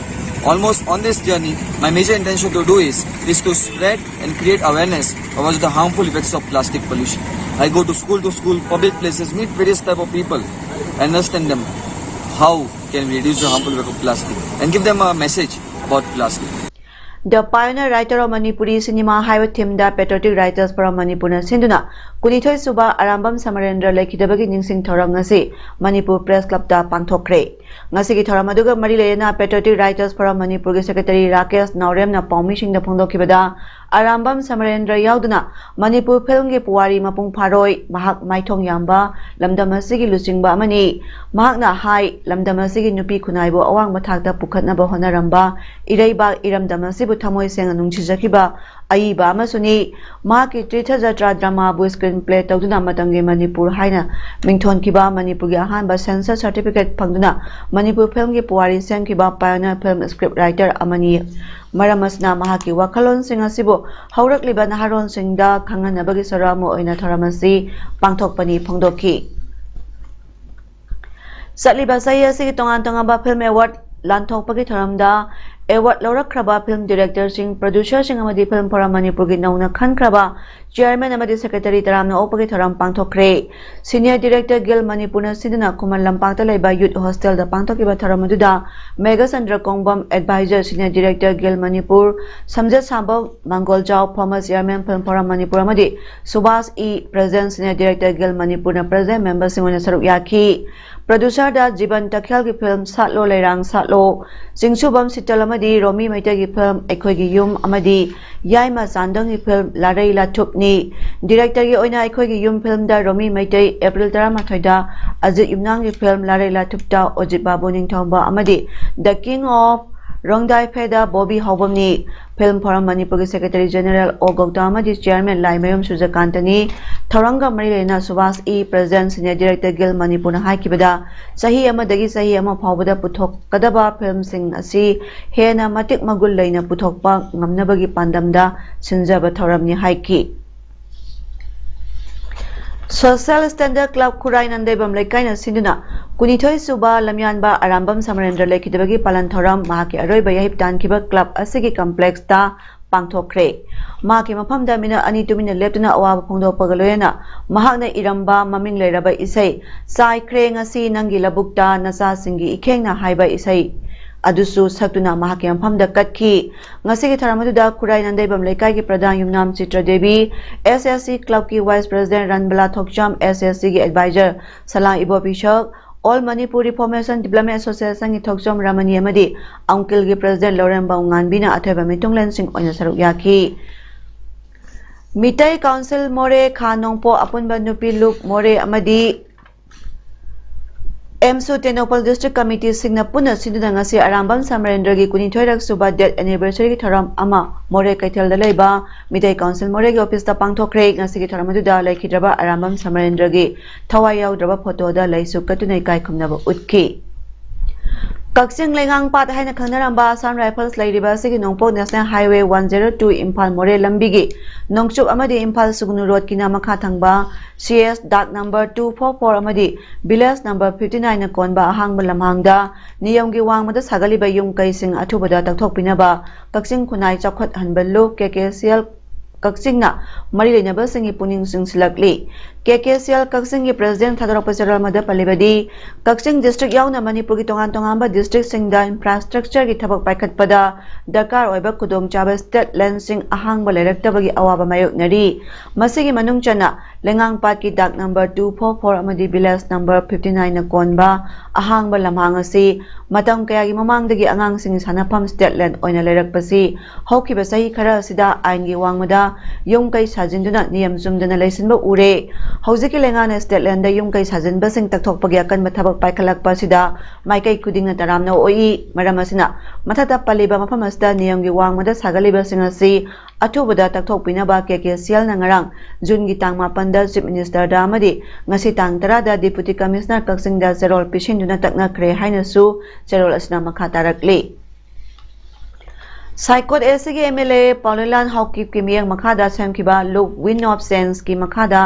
Almost on this journey, my major intention to do is is to spread and create awareness about the harmful effects of plastic pollution. I go to school to school, public places, meet various type of people, understand them how can we reduce the harmful effect of plastic and give them a message about plastic. The Pioneer Writer of Manipuri Cinema ꯍꯥꯏꯕ ꯊꯤꯝꯗ Patriotic Writers Forum ꯃꯅꯤꯄꯨꯔꯅ ꯁꯤꯟꯗꯨꯅ ꯀꯨꯟꯅꯤꯊꯣꯏ ꯁꯨꯕ ꯑꯔꯥꯝꯕꯝ ꯁꯃꯔꯦꯟꯗ꯭ꯔ ꯂꯩꯈꯤꯗꯕꯒꯤ ꯅꯤꯡꯁꯤꯡ ꯊꯧꯔꯝ ꯉꯁꯤ Manipur press ꯀ꯭ꯂꯕꯇ ꯄꯥꯡꯊꯣꯛꯈ꯭ꯔꯦ꯫ ꯉꯁꯤꯒꯤ ꯊꯧꯔꯝ ꯑꯗꯨꯒ ꯃꯔꯤ ꯂꯩꯅꯅ Patriotic Writers Forum ꯃꯅꯤꯄꯨꯔꯒꯤ ꯁꯦꯀ꯭ꯔꯦꯇꯔꯤ ꯔꯥꯀꯦꯁ ꯅꯥꯎꯔꯦꯝꯅ ꯄꯥꯎꯃꯤꯁꯤꯡꯗ ꯐꯣꯡꯗꯣꯛꯈꯤꯕꯗ, ꯑꯔꯥꯝꯕꯝ ꯁꯃꯔꯦꯟꯗ꯭ꯔ ꯌꯥꯎꯗꯨꯅ ꯃꯅꯤꯄꯨꯔ ꯐꯤꯜꯝꯒꯤ ꯄꯨꯋꯥꯔꯤ ꯃꯄꯨꯡ ꯐꯥꯔꯣꯏ꯫ ꯃꯍꯥꯛ ꯃꯥꯏꯊꯣꯡ ꯌꯥꯝꯕ ꯂꯝꯗꯝ ꯑꯁꯤꯒꯤ ꯂꯨꯆꯤꯡꯕ ꯑꯃꯅꯤ꯫ ꯃꯍꯥꯛꯅ ꯍꯥꯏ, ꯂꯝꯗꯝ ꯑꯁꯤꯒꯤ ꯅꯨꯄꯤ ꯈꯨꯟꯅꯥꯏꯕꯨ ꯑꯋꯥꯡꯕ ꯊꯥꯛꯇ ꯄꯨꯈꯠꯅꯕ ꯍꯣꯠꯅꯔꯝꯕ, ꯏꯔꯩꯕꯥꯛ ꯏꯔꯝꯗꯝ ꯑꯁꯤꯕꯨ ꯊꯃꯣꯏ ꯁꯦꯡꯅ ꯅꯨꯡꯁꯤꯖꯈꯤꯕ ꯑꯏꯕ ꯑꯃꯁꯨꯅꯤ꯫ ꯃꯍꯥꯛꯀꯤ ꯇꯤꯔꯊ ꯖꯇ꯭ꯔꯥ ꯗ꯭ꯔꯃꯥꯕꯨ ꯁ꯭ꯀ꯭ꯔꯤꯟ ꯄ꯭ꯂꯦ ꯇꯧꯗꯨꯅ ꯃꯇꯝꯒꯤ ꯃꯅꯤꯄꯨꯔ ꯍꯥꯏꯅ ꯃꯤꯡꯊꯣꯟꯈꯤꯕ, ꯃꯅꯤꯄꯨꯔꯒꯤ ꯑꯍꯥꯟꯕ ꯁꯦꯟꯁꯔ ꯁꯥꯔꯇꯤꯐꯤꯀꯦꯠ ꯐꯪꯗꯨꯅ ꯃꯅꯤꯄꯨꯔ ꯐꯤꯜꯝꯒꯤ ꯄꯨꯋꯥꯔꯤ ꯁꯦꯝꯈꯤꯕ ꯄꯥꯏꯑꯣꯅꯤꯌꯔ ꯐꯤꯜꯝ ꯁ꯭ꯀ꯭ꯔꯤꯞ ꯔꯥꯏꯇꯔ ꯑꯃꯅꯤ꯫ ꯃꯔꯝ ꯑꯁꯤꯅ ꯃꯍꯥꯛꯀꯤ ꯋꯥꯈꯜꯂꯣꯟꯁꯤꯡ ꯑꯁꯤꯕꯨ ꯍꯧꯔꯛꯂꯤꯕ ꯅꯍꯥꯔꯣꯜꯁꯤꯡꯗ ꯈꯪꯍꯟꯅꯕꯒꯤ ꯁꯔꯨꯛ ꯑꯃ ꯑꯣꯏꯅ ꯊꯧꯔꯝ ꯑꯁꯤ ꯄꯥꯡꯊꯣꯛꯄꯅꯤ ꯐꯣꯡꯗꯣꯛꯈꯤ꯫ ꯆꯠꯂꯤꯕ ꯆꯍꯤ ꯑꯁꯤꯒꯤ ꯇꯣꯉꯥꯟ ꯇꯣꯉꯥꯟꯕ ꯐꯤꯜꯝ ꯑꯦꯋꯥꯔꯗ ꯂꯥꯟꯊꯣꯛꯄꯒꯤ ꯊꯧꯔꯝꯗ ꯑꯦꯋꯥꯔꯗ ꯂꯧꯔꯛꯈ꯭ꯔꯕ ꯐꯤꯜꯝ ꯗꯤꯔꯦꯛꯇꯔꯁꯤꯡ, ꯄ꯭ꯔꯣꯗ꯭ꯌꯨꯁꯔꯁꯤꯡ ꯑꯃꯗꯤ ꯐꯤꯜꯝ ꯐꯣꯔꯝ ꯃꯅꯤꯄꯨꯔꯒꯤ ꯅꯧꯅ ꯈꯟꯈ꯭ꯔꯕ ꯆꯤꯌꯔꯃꯦꯟ ꯑꯃꯗꯤ ꯁꯦꯀ꯭ꯔꯦꯇꯔꯤ ꯇꯔꯥꯝꯅ ꯑꯣꯛꯄꯒꯤ ꯊꯧꯔꯝ ꯄꯥꯡꯊꯣꯛꯈ꯭ꯔꯦ꯫ ꯁꯤꯅꯤꯌꯔ ꯗꯤꯔꯦꯛꯇꯔ ꯒꯤꯜ ꯃꯅꯤꯄꯨꯔꯅ ꯁꯤꯟꯗꯨꯅ ꯈꯨꯃꯟ ꯂꯝꯄꯥꯛꯇ ꯂꯩꯕ ꯌꯨꯠ ꯍꯣꯁꯇꯦꯜꯗ ꯄꯥꯡꯊꯣꯛꯈꯤꯕ ꯊꯧꯔꯝ ꯑꯗꯨꯗ Meghachandra ꯀꯣꯡꯕꯝ, Advisor Senior Director Guild Manipur, ꯁꯝꯖꯦꯠ ꯁꯥꯕꯝ ꯃꯪꯒꯣꯜꯖꯥꯎ, former Chairman Film Forum Manipur ꯑꯃꯗꯤ Subhas E, President Senior Director Guild Manipurꯅ President memberꯁꯤꯡ ꯑꯣꯏꯅ ꯁꯔꯨꯛ ꯌꯥꯈꯤ꯫ Producerꯗ ꯖꯤꯕꯟ ꯇꯈꯦꯜꯒꯤ film ꯁꯥꯠꯂꯣ ꯂꯩꯔꯥꯡ ꯁꯥꯠꯂꯣ, ꯆꯤꯡꯁꯨꯕꯝ ꯁꯤꯇꯜ ꯑꯃꯗꯤ ꯔꯣꯃꯤ ꯃꯩꯇꯩꯒꯤ film ꯑꯩꯈꯣꯏꯒꯤ ꯌꯨꯝ ꯑꯃꯗꯤ ꯌꯥꯏꯃ ꯆꯥꯟꯗꯝꯒꯤ film ꯂꯥꯔꯩ ꯂꯥꯊꯨꯞꯅꯤ꯫ Directorꯒꯤ ꯑꯣꯏꯅ ꯑꯩꯈꯣꯏꯒꯤ ꯌꯨꯝ filmꯗ ꯔꯣꯃꯤ ꯃꯩꯇꯩ, April ꯇꯔꯥꯃꯥꯊꯣꯏꯗ ꯑꯖꯤꯠ ꯌꯨꯝꯅꯥꯝꯒꯤ film ꯂꯥꯔꯩ ꯂꯥꯊꯨꯞꯇ ꯑꯣꯖꯤꯠ ꯕꯥꯕꯨ ꯅꯤꯡꯊꯧꯕ ꯑꯃꯗꯤ The King of ꯔꯣꯡꯗꯥꯏꯐꯦꯗ Bobby ꯍꯥꯎꯕꯝꯅꯤ꯫ Film Forum ꯃꯅꯤꯄꯨꯔꯒꯤ Secretary General ꯑꯣ ꯒꯧꯇꯝ ꯑꯃꯗꯤ Chairman ꯂꯥꯏꯃꯌꯨꯝ ꯁꯨꯖꯀꯥꯟꯇꯅꯤ꯫ ꯊꯧꯔꯝꯒ ꯃꯔꯤ ꯂꯩꯅꯅ Subhas E, President Senior Director Guild ꯃꯅꯤꯄꯨꯔꯅ ꯍꯥꯏꯈꯤꯕꯗ, ꯆꯍꯤ ꯑꯃꯗꯒꯤ ꯆꯍꯤ ꯑꯃ ꯐꯥꯎꯕꯗ ꯄꯨꯊꯣꯛꯀꯗꯕ filmꯁꯤꯡ ꯑꯁꯤ ꯍꯦꯟꯅ ꯃꯇꯤꯛ ꯃꯒꯨꯟ ꯂꯩꯅ ꯄꯨꯊꯣꯛꯄ ꯉꯝꯅꯕꯒꯤ ꯄꯥꯟꯗꯝꯗ ꯁꯤꯟꯖꯕ ꯊꯧꯔꯝꯅꯤ ꯍꯥꯏꯈꯤ꯫ Social Standard Club ꯈꯨꯔꯥꯏ ꯅꯟꯗꯩꯕꯝ ꯂꯩꯀꯥꯏꯅ ꯁꯤꯟꯗꯨꯅ ꯀꯨꯟꯅꯤꯊꯣꯏ ꯁꯨꯕ ꯂꯝꯌꯥꯟꯕ ꯑꯔꯥꯝꯕꯝ ꯁꯃꯔꯦꯟꯗ꯭ꯔ ꯂꯩꯈꯤꯗꯕꯒꯤ ꯄꯥꯂꯟ ꯊꯧꯔꯝ ꯃꯍꯥꯛꯀꯤ ꯑꯔꯣꯏꯕ ꯌꯥꯍꯤꯞ ꯇꯥꯟꯈꯤꯕ club ꯑꯁꯤꯒꯤ complexꯇ ꯄꯥꯡꯊꯣꯛꯈ꯭ꯔꯦ꯫ ꯃꯍꯥꯛꯀꯤ ꯃꯐꯝꯗ ꯃꯤꯅꯠ ꯑꯅꯤ ꯇꯨꯃꯤꯟꯅ ꯂꯦꯞꯇꯨꯅ ꯑꯋꯥꯕ ꯐꯣꯡꯗꯣꯛꯄꯒ ꯂꯣꯏꯅꯅ ꯃꯍꯥꯛꯅ ꯏꯔꯝꯕ ꯃꯃꯤꯡ ꯂꯩꯔꯕ ꯏꯁꯩ ꯆꯥꯏꯈ꯭ꯔꯦ ꯉꯁꯤ ꯅꯪꯒꯤ ꯂꯧꯕꯨꯛꯇ ꯅꯆꯥꯁꯤꯡꯒꯤ ꯏꯈꯦꯡꯅ ꯍꯥꯏꯕ ꯏꯁꯩ ꯑꯗꯨꯁꯨ ꯁꯛꯇꯨꯅ ꯃꯍꯥꯛꯀꯤ ꯃꯐꯝꯗ ꯀꯠꯈꯤ꯫ ꯉꯁꯤꯒꯤ ꯊꯧꯔꯝ ꯑꯗꯨꯗ ꯈꯨꯔꯥꯏ ꯅꯟꯗꯩꯕꯝ ꯂꯩꯀꯥꯏꯒꯤ ꯄ꯭ꯔꯙꯥꯟ ꯌꯨꯝꯅꯥꯝ ꯆꯤꯇ꯭ꯔ Devi, S S C clubꯀꯤ vice president ꯔꯟꯕꯂꯥ ꯊꯣꯛꯆꯝ, S S Cꯒꯤ advisor ꯁꯂꯥꯝ ꯏꯕꯣꯕꯤ ꯁꯛ, All Manipur Reformation Development Associationꯒꯤ ꯊꯣꯛꯆꯝ ꯔꯃꯅꯤ ꯑꯃꯗꯤ ꯑꯪꯀꯤꯜꯒꯤ president ꯂꯧꯔꯦꯝꯕꯝ ꯉꯥꯟꯕꯤꯅ ꯑꯊꯣꯏꯕ ꯃꯤꯊꯨꯡꯂꯦꯟꯁꯤꯡ ꯑꯣꯏꯅ ꯁꯔꯨꯛ ꯌꯥꯈꯤ꯫ ꯃꯤꯇꯩ Council ꯃꯣꯔꯦ, ꯈꯥ ꯅꯣꯡꯄꯣꯛ ꯑꯄꯨꯟꯕ ꯅꯨꯄꯤ ꯂꯨꯞ ꯃꯣꯔꯦ ꯑꯃꯗꯤ ꯑꯦꯝꯁꯨ ꯇꯦꯡꯅꯧꯄꯜ district committeeꯁꯤꯡꯅ ꯄꯨꯟꯅ ꯁꯤꯟꯗꯨꯅ ꯉꯁꯤ ꯑꯔꯥꯝꯕꯝ ꯁꯃꯔꯦꯟꯗ꯭ꯔꯒꯤ ꯀꯨꯟꯅꯤꯊꯣꯏꯔꯛ ꯁꯨꯕ death anniversaryꯒꯤ ꯊꯧꯔꯝ ꯑꯃ ꯃꯣꯔꯦ ꯀꯩꯊꯦꯜꯗ ꯂꯩꯕ ꯃꯤꯇꯩ Council ꯃꯣꯔꯦꯒꯤ officeꯇ ꯄꯥꯡꯊꯣꯛꯈ꯭ꯔꯦ꯫ ꯉꯁꯤꯒꯤ ꯊꯧꯔꯝ ꯑꯗꯨꯗ ꯂꯩꯈꯤꯗ꯭ꯔꯕ ꯑꯔꯥꯝꯕꯝ ꯁꯃꯔꯦꯟꯗ꯭ꯔꯒꯤ ꯊꯋꯥꯏ ꯌꯥꯎꯗ꯭ꯔꯕ photoꯗ ꯂꯩꯁꯨ ꯀꯠꯇꯨꯅ ꯏꯀꯥꯏ ꯈꯨꯝꯅꯕ ꯎꯠꯈꯤ꯫ ꯀꯛꯆꯤꯡ ꯂꯩꯉꯥꯡꯄꯥꯠ ꯍꯥꯏꯅ ꯈꯪꯅꯔꯝꯕ Assam Rifles ꯂꯩꯔꯤꯕ ꯑꯁꯤꯒꯤ ꯅꯣꯡꯄꯣꯛ National Highway one zero two Imphal ꯃꯣꯔꯦ ꯂꯝꯕꯤꯒꯤ ꯅꯣꯡꯆꯨꯞ ꯑꯃꯗꯤ ꯏꯝꯐꯥꯜ ꯁꯨꯒꯅꯨ roadꯀꯤꯅ ꯃꯈꯥ ꯊꯪꯕ C S dark number two four four ꯑꯃꯗꯤ village number fifty nineꯅ ꯀꯣꯟꯕ ꯑꯍꯥꯡꯕ ꯂꯝꯍꯥꯡꯗ ꯅꯤꯌꯝꯒꯤ ꯋꯥꯡꯃꯗ ꯁꯥꯒꯠꯂꯤꯕ ꯌꯨꯝ ꯀꯩꯁꯤꯡ ꯑꯊꯨꯕꯗ ꯇꯛꯊꯣꯛꯄꯤꯅꯕ ꯀꯛꯆꯤꯡ ꯈꯨꯟꯅꯥꯏ ꯆꯥꯎꯈꯠꯍꯟꯕ ꯂꯨꯞ, K K C L ꯀꯛꯆꯤꯡꯅ ꯃꯔꯤ ꯂꯩꯅꯕꯁꯤꯡꯒꯤ ꯄꯨꯛꯅꯤꯡ ꯆꯤꯡꯁꯤꯜꯂꯛꯂꯤ꯫ ꯀꯦ ꯀꯦ ꯁꯤ ꯑꯦꯜ ꯀꯛꯆꯤꯡꯒꯤ ꯄ꯭ꯔꯦꯁꯤꯗꯦꯟ ꯊꯥꯗꯣꯔꯛꯄ ꯆꯦꯔꯣꯜ ꯑꯃꯗ ꯄꯜꯂꯤꯕꯗꯤ, ꯀꯛꯆꯤꯡ ꯗꯤꯁꯇ꯭ꯔꯤꯛ ꯌꯥꯎꯅ ꯃꯅꯤꯄꯨꯔꯒꯤ ꯇꯣꯉꯥꯟ ꯇꯣꯉꯥꯟꯕ ꯗꯤꯁꯇ꯭ꯔꯤꯛꯁꯤꯡꯗ ꯏꯟꯐ꯭ꯔꯥꯁ꯭ꯇ꯭ꯔꯛꯆꯔꯒꯤ ꯊꯕꯛ ꯄꯥꯏꯈꯠꯄꯗ ꯗꯔꯀꯥꯔ ꯑꯣꯏꯕ ꯈꯨꯗꯣꯡꯆꯥꯕ ꯁ꯭ꯇꯦꯠ ꯂꯦꯟꯁꯤꯡ ꯑꯍꯥꯡꯕ ꯂꯩꯔꯛꯇꯕꯒꯤ ꯑꯋꯥꯕ ꯃꯥꯌꯣꯛꯅꯔꯤ꯫ ꯃꯁꯤꯒꯤ ꯃꯅꯨꯡ ꯆꯟꯅ ꯂꯩꯉꯥꯡꯄꯥꯠꯀꯤ ꯗꯥꯛ ꯅꯝꯕꯔ two four four ꯑꯃꯗꯤ ꯚꯤꯂꯦꯖ ꯅꯝꯕꯔ fifty nine ꯅ ꯀꯣꯟꯕ ꯑꯍꯥꯡꯕ ꯂꯝꯍꯥꯡ ꯑꯁꯤ ꯃꯇꯝ ꯀꯌꯥꯒꯤ ꯃꯃꯥꯡꯗꯒꯤ ꯑꯉꯥꯡꯁꯤꯡꯒꯤ ꯁꯥꯟꯅꯐꯝ ꯁ꯭ꯇꯦꯠ ꯂꯦꯟ ꯑꯣꯏꯅ ꯂꯩꯔꯛꯄꯁꯤ ꯍꯧꯈꯤꯕ ꯆꯍꯤ ꯈꯔ ꯑꯁꯤꯗ ꯑꯥꯏꯟꯒꯤ ꯋꯥꯡꯃꯗ ꯌꯨꯝ ꯀꯩ ꯁꯥꯖꯤꯟꯗꯨꯅ ꯅꯤꯌꯝ ꯆꯨꯝꯗꯅ ꯂꯩꯁꯤꯟꯕ ꯎꯔꯦ꯫ ꯍꯧꯖꯤꯛꯀꯤ ꯂꯩꯉꯥꯛꯅ ꯁ꯭ꯇꯦꯠ ꯂꯦꯟꯗ ꯌꯨꯝ ꯀꯩ ꯁꯥꯖꯤꯟꯕꯁꯤꯡ ꯇꯛꯊꯣꯛꯄꯒꯤ ꯑꯀꯟꯕ ꯊꯕꯛ ꯄꯥꯏꯈꯠꯂꯛꯄ ꯑꯁꯤꯗ ꯃꯥꯏꯀꯩ ꯈꯨꯗꯤꯡꯅ ꯇꯔꯥꯝꯅ ꯑꯣꯛꯏ꯫ ꯃꯔꯝ ꯑꯁꯤꯅ, ꯃꯊꯛꯇ ꯄꯜꯂꯤꯕ ꯃꯐꯝ ꯑꯁꯤꯗ ꯅꯤꯌꯝꯒꯤ ꯋꯥꯡꯃꯗ ꯁꯥꯒꯠꯂꯤꯕꯁꯤꯡ ꯑꯁꯤ ꯑꯊꯨꯕꯗ ꯇꯛꯊꯣꯛꯄꯤꯅꯕ ꯀꯦ ꯀꯦ ꯁꯤ ꯑꯦꯜꯅ ꯉꯔꯥꯡ, ꯖꯨꯟꯒꯤ ꯇꯥꯡ ꯃꯥꯄꯟꯗ ꯆꯤꯐ ꯃꯤꯅꯤꯁꯇꯔꯗ ꯑꯃꯗꯤ ꯉꯁꯤ ꯇꯥꯡ ꯇꯔꯥꯗ ꯗꯤꯄꯨꯇꯤ ꯀꯃꯤꯁꯅꯔ ꯀꯛꯆꯤꯡꯗ ꯆꯦꯔꯣꯜ ꯄꯤꯁꯤꯟꯗꯨꯅ ꯇꯛꯅꯈ꯭ꯔꯦ ꯍꯥꯏꯅꯁꯨ ꯆꯦꯔꯣꯜ ꯑꯁꯤꯅ ꯃꯈꯥ ꯇꯥꯔꯛꯂꯤ꯫ ꯁꯥꯏꯀꯣꯠ ꯑꯦ ꯁꯤꯒꯤ ꯑꯦꯝ ꯑꯦꯜ ꯑꯦ ꯄꯥꯎꯂꯦꯂꯥꯟ ꯍꯥꯎꯀꯤꯞꯀꯤ ꯃꯤꯠꯌꯦꯡ ꯃꯈꯥꯗ ꯁꯦꯝꯈꯤꯕ ꯂꯨꯞ ꯋꯤꯟ ꯑꯣꯐ ꯁꯦꯟꯁꯀꯤ ꯃꯈꯥꯗ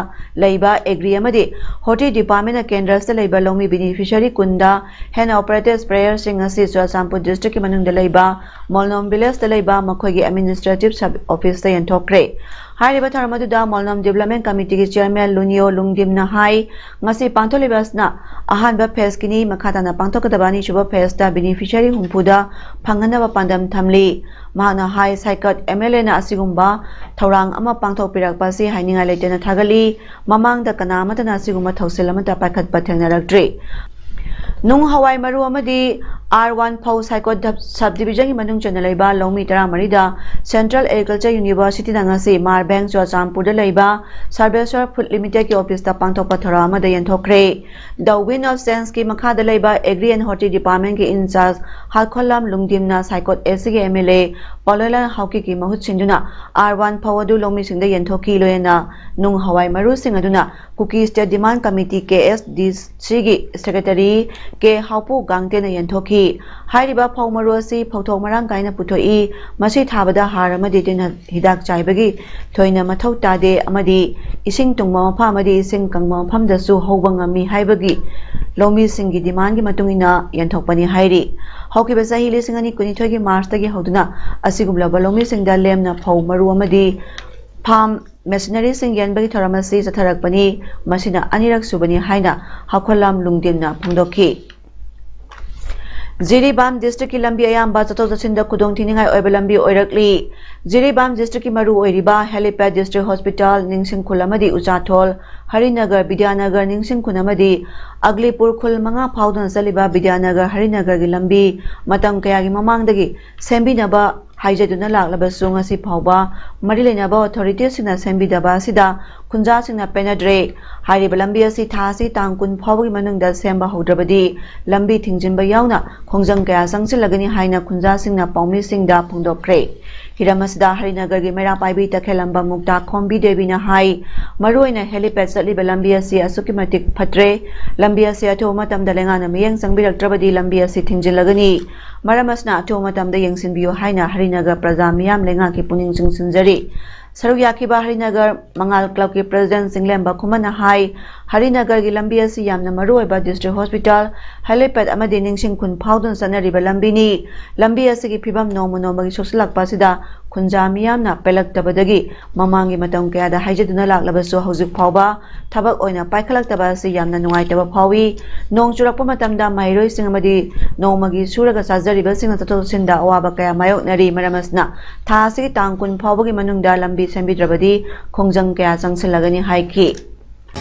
ꯂꯩꯕ ꯑꯦꯒ꯭ꯔꯤ ꯑꯃꯗꯤ ꯍꯣꯔꯇꯤ ꯗꯤꯄꯥꯔꯠꯃꯦꯟꯅ ꯀꯦꯟꯗ꯭ꯔꯁꯇ ꯂꯩꯕ ꯂꯧꯃꯤ ꯕꯦꯅꯤꯐꯤꯁꯤꯌꯔꯤ ꯀꯨꯟꯗ ꯍꯦꯟ ꯑꯣꯄꯔꯦꯇꯤꯚ ꯁ꯭ꯄ꯭ꯔꯦꯌꯔꯁꯤꯡ ꯑꯁꯤ ꯆꯨꯔꯆꯥꯟꯄꯨꯔ ꯗꯤꯁꯇ꯭ꯔꯤꯛꯀꯤ ꯃꯅꯨꯡꯗ ꯂꯩꯕ ꯃꯣꯜꯅꯣꯝ ꯚꯤꯂꯦꯖꯇ ꯂꯩꯕ ꯃꯈꯣꯏꯒꯤ ꯑꯦꯗꯃꯤꯅꯤꯁꯇ꯭ꯔꯦꯇꯤꯚ ꯁꯕ ꯑꯣꯐꯤꯁꯇ ꯌꯦꯟꯊꯣꯛꯈ꯭ꯔꯦ꯫ ꯍꯥꯏꯔꯤꯕ ꯊꯧꯔꯝ ꯑꯗꯨꯗ ꯃꯣꯜꯅꯣꯝ ꯗꯤꯕꯂꯞꯃꯦꯟ ꯀꯃꯤꯇꯤꯒꯤ ꯆꯤꯌꯔꯃꯦꯟ ꯂꯨꯅꯤꯌꯣ ꯂꯨꯡꯗꯤꯝꯅ ꯍꯥꯏ, ꯉꯁꯤ ꯄꯥꯡꯊꯣꯛꯂꯤꯕ ꯑꯁꯤꯅ ꯑꯍꯥꯟꯕ ꯐꯦꯖꯀꯤꯅꯤ, ꯃꯈꯥ ꯇꯥꯅ ꯄꯥꯡꯊꯣꯛꯀꯗꯕ ꯑꯅꯤꯁꯨꯕ ꯐꯦꯖꯇ ꯕꯦꯅꯤꯐꯤꯁꯤꯌꯔꯤ ꯍꯨꯝꯐꯨꯗ ꯐꯪꯍꯟꯅꯕ ꯄꯥꯟꯗꯝ ꯊꯝꯂꯤ꯫ ꯃꯍꯥꯛꯅ ꯍꯥꯏ, ꯁꯥꯏꯀꯠ ꯑꯦꯝ ꯑꯦꯜ ꯑꯦꯅ ꯑꯁꯤꯒꯨꯝꯕ ꯊꯧꯔꯥꯡ ꯑꯃ ꯄꯥꯡꯊꯣꯛꯄꯤꯔꯛꯄ ꯑꯁꯤ ꯍꯥꯏꯅꯤꯡꯉꯥꯏ ꯂꯩꯇꯅ ꯊꯥꯒꯠꯂꯤ꯫ ꯃꯃꯥꯡꯗ ꯀꯅꯥ ꯑꯃꯠꯇꯅ ꯑꯁꯤꯒꯨꯝꯕ ꯊꯧꯁꯤꯜ ꯑꯃꯠꯇ ꯄꯥꯏꯈꯠꯄ ꯊꯦꯡꯅꯔꯛꯇ꯭ꯔꯤ꯫ ꯅꯨꯡ ꯍꯋꯥꯏ ꯃꯔꯨ ꯑꯃꯗꯤ ꯑꯥꯔ ꯋꯥꯟ ꯐꯧ ꯁꯥꯏꯀꯣꯠ ꯗꯕ-, ꯁꯕ ꯗꯤꯕꯤꯖꯟꯒꯤ ꯃꯅꯨꯡ ꯆꯟꯅ ꯂꯩꯕ ꯂꯧꯃꯤ ꯇꯔꯥꯃꯔꯤꯗ ꯁꯦꯟꯇ꯭ꯔꯦꯜ ꯑꯦꯒ꯭ꯔꯤꯀꯜꯆꯔ ꯌꯨꯅꯤꯚꯔꯁꯤꯇꯤꯅ ꯉꯁꯤ ꯃꯥꯔꯕꯦꯡ ꯆꯨꯔꯆꯥꯟꯄꯨꯔꯗ ꯂꯩꯕ ꯁꯔꯕꯦꯁ꯭ꯋꯔ ꯐꯨꯗ ꯂꯤꯃꯤꯇꯦꯗꯀꯤ ꯑꯣꯐꯤꯁꯇ ꯄꯥꯡꯊꯣꯛꯄ ꯊꯧꯔꯝ ꯑꯃꯗ ꯌꯦꯟꯊꯣꯛꯈ꯭ꯔꯦ꯫ ꯗ ꯋꯤꯟ ꯑꯣꯐ ꯁꯦꯟꯁꯀꯤ ꯃꯈꯥꯗ ꯂꯩꯕ ꯑꯦꯒ꯭ꯔꯤ ꯑꯦꯟ ꯍꯣꯔꯇꯤ ꯗꯤꯄꯥꯔꯠꯃꯦꯟꯒꯤ ꯏꯟꯆꯥꯔꯖ ꯍꯥꯜꯈꯣꯂꯥꯝ ꯂꯨꯡꯗꯤꯝꯅ ꯁꯥꯏꯀꯣꯠ ꯑꯦ ꯁꯤꯒꯤ ꯑꯦꯝ ꯑꯦꯜ ꯑꯦ ꯄꯥꯎꯂꯦꯂꯥꯟ ꯍꯥꯎꯀꯤꯞꯀꯤ ꯃꯍꯨꯠ ꯁꯤꯟꯗꯨꯅ ꯑꯥꯔ ꯋꯥꯟ ꯐꯧ ꯑꯗꯨ ꯂꯧꯃꯤꯁꯤꯡꯗ ꯌꯦꯟꯊꯣꯛꯈꯤ꯫ ꯂꯣꯏꯅꯅ ꯅꯨꯡ ꯍꯋꯥꯏ ꯃꯔꯨꯁꯤꯡ ꯑꯗꯨꯅ ꯀꯨꯀꯤ ꯁ꯭ꯇꯦꯠ ꯗꯤꯃꯥꯟ ꯀꯃꯤꯇꯤ, ꯀꯦ ꯑꯦꯁ ꯗꯤ ꯁꯤꯒꯤ ꯁꯦꯀ꯭ꯔꯦꯇꯔꯤ ꯀꯦ ꯍꯥꯎꯄꯨ ꯒꯥꯡꯇꯦꯅ ꯌꯦꯟꯊꯣꯛꯈꯤ꯫ ꯍꯥꯏꯔꯤꯕ ꯐꯧ ꯃꯔꯨ ꯑꯁꯤ ꯐꯧꯊꯣꯛ ꯃꯔꯥꯡ ꯀꯥꯏꯅ ꯄꯨꯊꯣꯛꯏ꯫ ꯃꯁꯤ ꯊꯥꯕꯗ ꯍꯥꯔ ꯑꯃꯗꯤ ꯇꯤꯟ ꯍꯤꯗꯥꯛ ꯆꯥꯏꯕꯒꯤ ꯊꯣꯏꯅ ꯃꯊꯧ ꯇꯥꯗꯦ ꯑꯃꯗꯤ ꯏꯁꯤꯡ ꯇꯨꯡꯕ ꯃꯐꯝ ꯑꯃꯗꯤ ꯏꯁꯤꯡ ꯀꯪꯕ ꯃꯐꯝꯗꯁꯨ ꯍꯧꯕ ꯉꯝꯃꯤ ꯍꯥꯏꯕꯒꯤ ꯂꯧꯃꯤꯁꯤꯡꯒꯤ ꯗꯤꯃꯥꯟꯒꯤ ꯃꯇꯨꯡ ꯏꯟꯅ ꯌꯦꯟꯊꯣꯛꯄꯅꯤ ꯍꯥꯏꯔꯤ꯫ ꯍꯧꯈꯤꯕ ꯆꯍꯤ ꯂꯤꯁꯤꯡ ꯑꯅꯤ ꯀꯨꯟꯅꯤꯊꯣꯏꯒꯤ ꯃꯥꯔꯆꯇꯒꯤ ꯍꯧꯗꯨꯅ ꯑꯁꯤꯒꯨꯝꯂꯕ ꯂꯧꯃꯤꯁꯤꯡꯗ ꯂꯦꯝꯅ ꯐꯧ ꯃꯔꯨ ꯑꯃꯗꯤ ꯐꯥꯔꯝ ꯃꯦꯁꯤꯅꯔꯤꯁꯤꯡ ꯌꯦꯟꯕꯒꯤ ꯊꯧꯔꯝ ꯑꯁꯤ ꯆꯠꯊꯔꯛꯄꯅꯤ꯫ ꯃꯁꯤꯅ ꯑꯅꯤꯔꯛ ꯁꯨꯕꯅꯤ ꯍꯥꯏꯅ ꯍꯧꯈꯣꯜꯂꯥꯝ ꯂꯨꯡꯗꯤꯟꯅ ꯐꯣꯡꯗꯣꯛꯈꯤ꯫ ꯖꯤꯔꯤꯕꯥꯝ ꯗꯤꯁꯇ꯭ꯔꯤꯛꯀꯤ ꯂꯝꯕꯤ ꯑꯌꯥꯝꯕ ꯆꯠꯊꯣꯛ ꯆꯠꯁꯤꯟꯗ ꯈꯨꯗꯣꯡꯊꯤꯅꯤꯡꯉꯥꯏ ꯑꯣꯏꯕ ꯂꯝꯕꯤ ꯑꯣꯏꯔꯛꯂꯤ꯫ ꯖꯤꯔꯤꯕꯥꯝ ꯗꯤꯁꯇ꯭ꯔꯤꯛꯀꯤ ꯃꯔꯨ ꯑꯣꯏꯔꯤꯕ ꯍꯦꯂꯤꯄꯦꯗ, ꯗꯤꯁꯇ꯭ꯔꯤꯛ ꯍꯣꯁꯄꯤꯇꯥꯜ, ꯅꯤꯡꯁꯤꯡꯈꯨꯜ ꯑꯃꯗꯤ ꯎꯆꯥꯊꯣꯜ, ꯍꯔꯤꯅꯒꯔ, ꯕꯤꯗ꯭ꯌꯥꯅꯒꯔ, ꯅꯤꯡꯁꯤꯡꯈꯨꯜ ꯑꯃꯗꯤ ꯑꯒꯂꯤꯄꯨꯔ ꯈꯨꯜ ꯃꯉꯥ ꯐꯥꯎꯗꯨꯅ ꯆꯠꯂꯤꯕ ꯕꯤꯗ꯭ꯌꯥꯅꯒꯔ ꯍꯔꯤꯅꯒꯔꯒꯤ ꯂꯝꯕꯤ ꯃꯇꯝ ꯀꯌꯥꯒꯤ ꯃꯃꯥꯡꯗꯒꯤ ꯁꯦꯝꯕꯤꯅꯕ ꯍꯥꯏꯖꯗꯨꯅ ꯂꯥꯛꯂꯕꯁꯨ, ꯉꯁꯤ ꯐꯥꯎꯕ ꯃꯔꯤ ꯂꯩꯅꯕ ꯑꯣꯊꯣꯔꯤꯇꯤꯁꯁꯤꯡꯅ ꯁꯦꯝꯕꯤꯗꯕ ꯑꯁꯤꯗ ꯈꯨꯟꯖꯥꯁꯤꯡꯅ ꯄꯦꯟꯅꯗ꯭ꯔꯦ꯫ ꯍꯥꯏꯔꯤꯕ ꯂꯝꯕꯤ ꯑꯁꯤ ꯊꯥ ꯑꯁꯤ ꯇꯥꯡ ꯀꯨꯟ ꯐꯥꯎꯕꯒꯤ ꯃꯅꯨꯡꯗ ꯁꯦꯝꯕ ꯍꯧꯗ꯭ꯔꯕꯗꯤ ꯂꯝꯕꯤ ꯊꯤꯡꯖꯤꯟꯕ ꯌꯥꯎꯅ ꯈꯣꯡꯖꯪ ꯀꯌꯥ ꯆꯪꯁꯤꯜꯂꯒꯅꯤ ꯍꯥꯏꯅ ꯈꯨꯟꯖꯥꯁꯤꯡꯅ ꯄꯥꯎꯃꯤꯁꯤꯡꯗ ꯐꯣꯡꯗꯣꯛꯈ꯭ꯔꯦ꯫ ꯍꯤꯔꯝ ꯑꯁꯤꯗ ꯍꯔꯤꯅꯒꯔꯒꯤ ꯃꯩꯔꯥ ꯄꯥꯏꯕꯤ ꯇꯈꯦꯜꯂꯝꯕ ꯃꯨꯛꯇꯥ ꯈꯣꯝꯕꯤ ꯗꯦꯕꯤꯅ ꯍꯥꯏ, ꯃꯔꯨꯑꯣꯏꯅ ꯍꯦꯂꯤꯄꯦꯗ ꯆꯠꯂꯤꯕ ꯂꯝꯕꯤ ꯑꯁꯤ ꯑꯁꯨꯛꯀꯤ ꯃꯇꯤꯛ ꯐꯠꯇ꯭ꯔꯦ꯫ ꯂꯝꯕꯤ ꯑꯁꯤ ꯑꯊꯨꯕ ꯃꯇꯝꯗ ꯂꯩꯉꯥꯛꯅ ꯃꯤꯠꯌꯦꯡ ꯆꯪꯕꯤꯔꯛꯇ꯭ꯔꯕꯗꯤ ꯂꯝꯕꯤ ꯑꯁꯤ ꯊꯤꯡꯖꯤꯜꯂꯒꯅꯤ꯫ ꯃꯔꯝ ꯑꯁꯤꯅ ꯑꯊꯨꯕ ꯃꯇꯝꯗ ꯌꯦꯡꯁꯤꯟꯕꯤꯌꯨ ꯍꯥꯏꯅ ꯍꯔꯤꯅꯒꯔ ꯄ꯭ꯔꯖꯥ ꯃꯤꯌꯥꯝ ꯂꯩꯉꯥꯛꯀꯤ ꯄꯨꯛꯅꯤꯡ ꯆꯤꯡꯁꯤꯟꯖꯔꯤ꯫ ꯁꯔꯨꯛ ꯌꯥꯈꯤꯕ ꯍꯔꯤꯅꯒꯔ ꯃꯉꯥꯜ ꯀ꯭ꯂꯕꯀꯤ ꯄ꯭ꯔꯦꯁꯤꯗꯦꯟꯠ ꯆꯤꯡꯂꯦꯝꯕ ꯈꯨꯃꯟꯅ ꯍꯥꯏ, ꯍꯔꯤꯅꯒꯔꯒꯤ ꯂꯝꯕꯤ ꯑꯁꯤ ꯌꯥꯝꯅ ꯃꯔꯨꯑꯣꯏꯕ ꯗꯤꯁꯇ꯭ꯔꯤꯛ ꯍꯣꯁꯄꯤꯇꯥꯜ, ꯍꯦꯂꯤꯄꯦꯗ ꯑꯃꯗꯤ ꯅꯤꯡꯁꯤꯡ ꯈꯨꯟ ꯐꯥꯎꯗꯨꯅ ꯆꯠꯅꯔꯤꯕ ꯂꯝꯕꯤꯅꯤ꯫ ꯂꯝꯕꯤ ꯑꯁꯤꯒꯤ ꯐꯤꯕꯝ ꯅꯣꯡꯃ ꯅꯣꯡꯃꯒꯤ ꯁꯣꯛꯆꯤꯜꯂꯛꯄ ꯑꯁꯤꯗ ꯈꯨꯟꯖꯥ ꯃꯤꯌꯥꯝꯅ ꯄꯦꯜꯂꯛꯇꯕꯗꯒꯤ ꯃꯃꯥꯡꯒꯤ ꯃꯇꯝ ꯀꯌꯥꯗ ꯍꯥꯏꯖꯗꯨꯅ ꯂꯥꯛꯂꯕꯁꯨ ꯍꯧꯖꯤꯛ ꯐꯥꯎꯕ ꯊꯕꯛ ꯑꯣꯏꯅ ꯄꯥꯏꯈꯠꯂꯛꯇꯕ ꯑꯁꯤ ꯌꯥꯝꯅ ꯅꯨꯡꯉꯥꯏꯇꯕ ꯐꯥꯎꯏ꯫ ꯅꯣꯡ ꯆꯨꯔꯛꯄ ꯃꯇꯝꯗ ꯃꯍꯩꯔꯣꯏꯁꯤꯡ ꯑꯃꯗꯤ ꯅꯣꯡꯃꯒꯤ ꯁꯨꯔꯒ ꯆꯥꯖꯔꯤꯕꯁꯤꯡꯅ ꯆꯠꯊꯣꯛ ꯆꯠꯁꯤꯟꯗ ꯑꯋꯥꯕ ꯀꯌꯥ ꯃꯥꯌꯣꯛꯅꯔꯤ꯫ ꯃꯔꯝ ꯑꯁꯤꯅ ꯊꯥ ꯑꯁꯤꯒꯤ ꯇꯥꯡ ꯀꯨꯟ ꯐꯥꯎꯕꯒꯤ ꯃꯅꯨꯡꯗ ꯂꯝꯕꯤ ꯁꯦꯝꯕꯤꯗ꯭ꯔꯕꯗꯤ ꯈꯣꯡꯖꯪ ꯀꯌꯥ ꯆꯪꯁꯤꯜꯂꯒꯅꯤ ꯍꯥꯏꯈꯤ꯫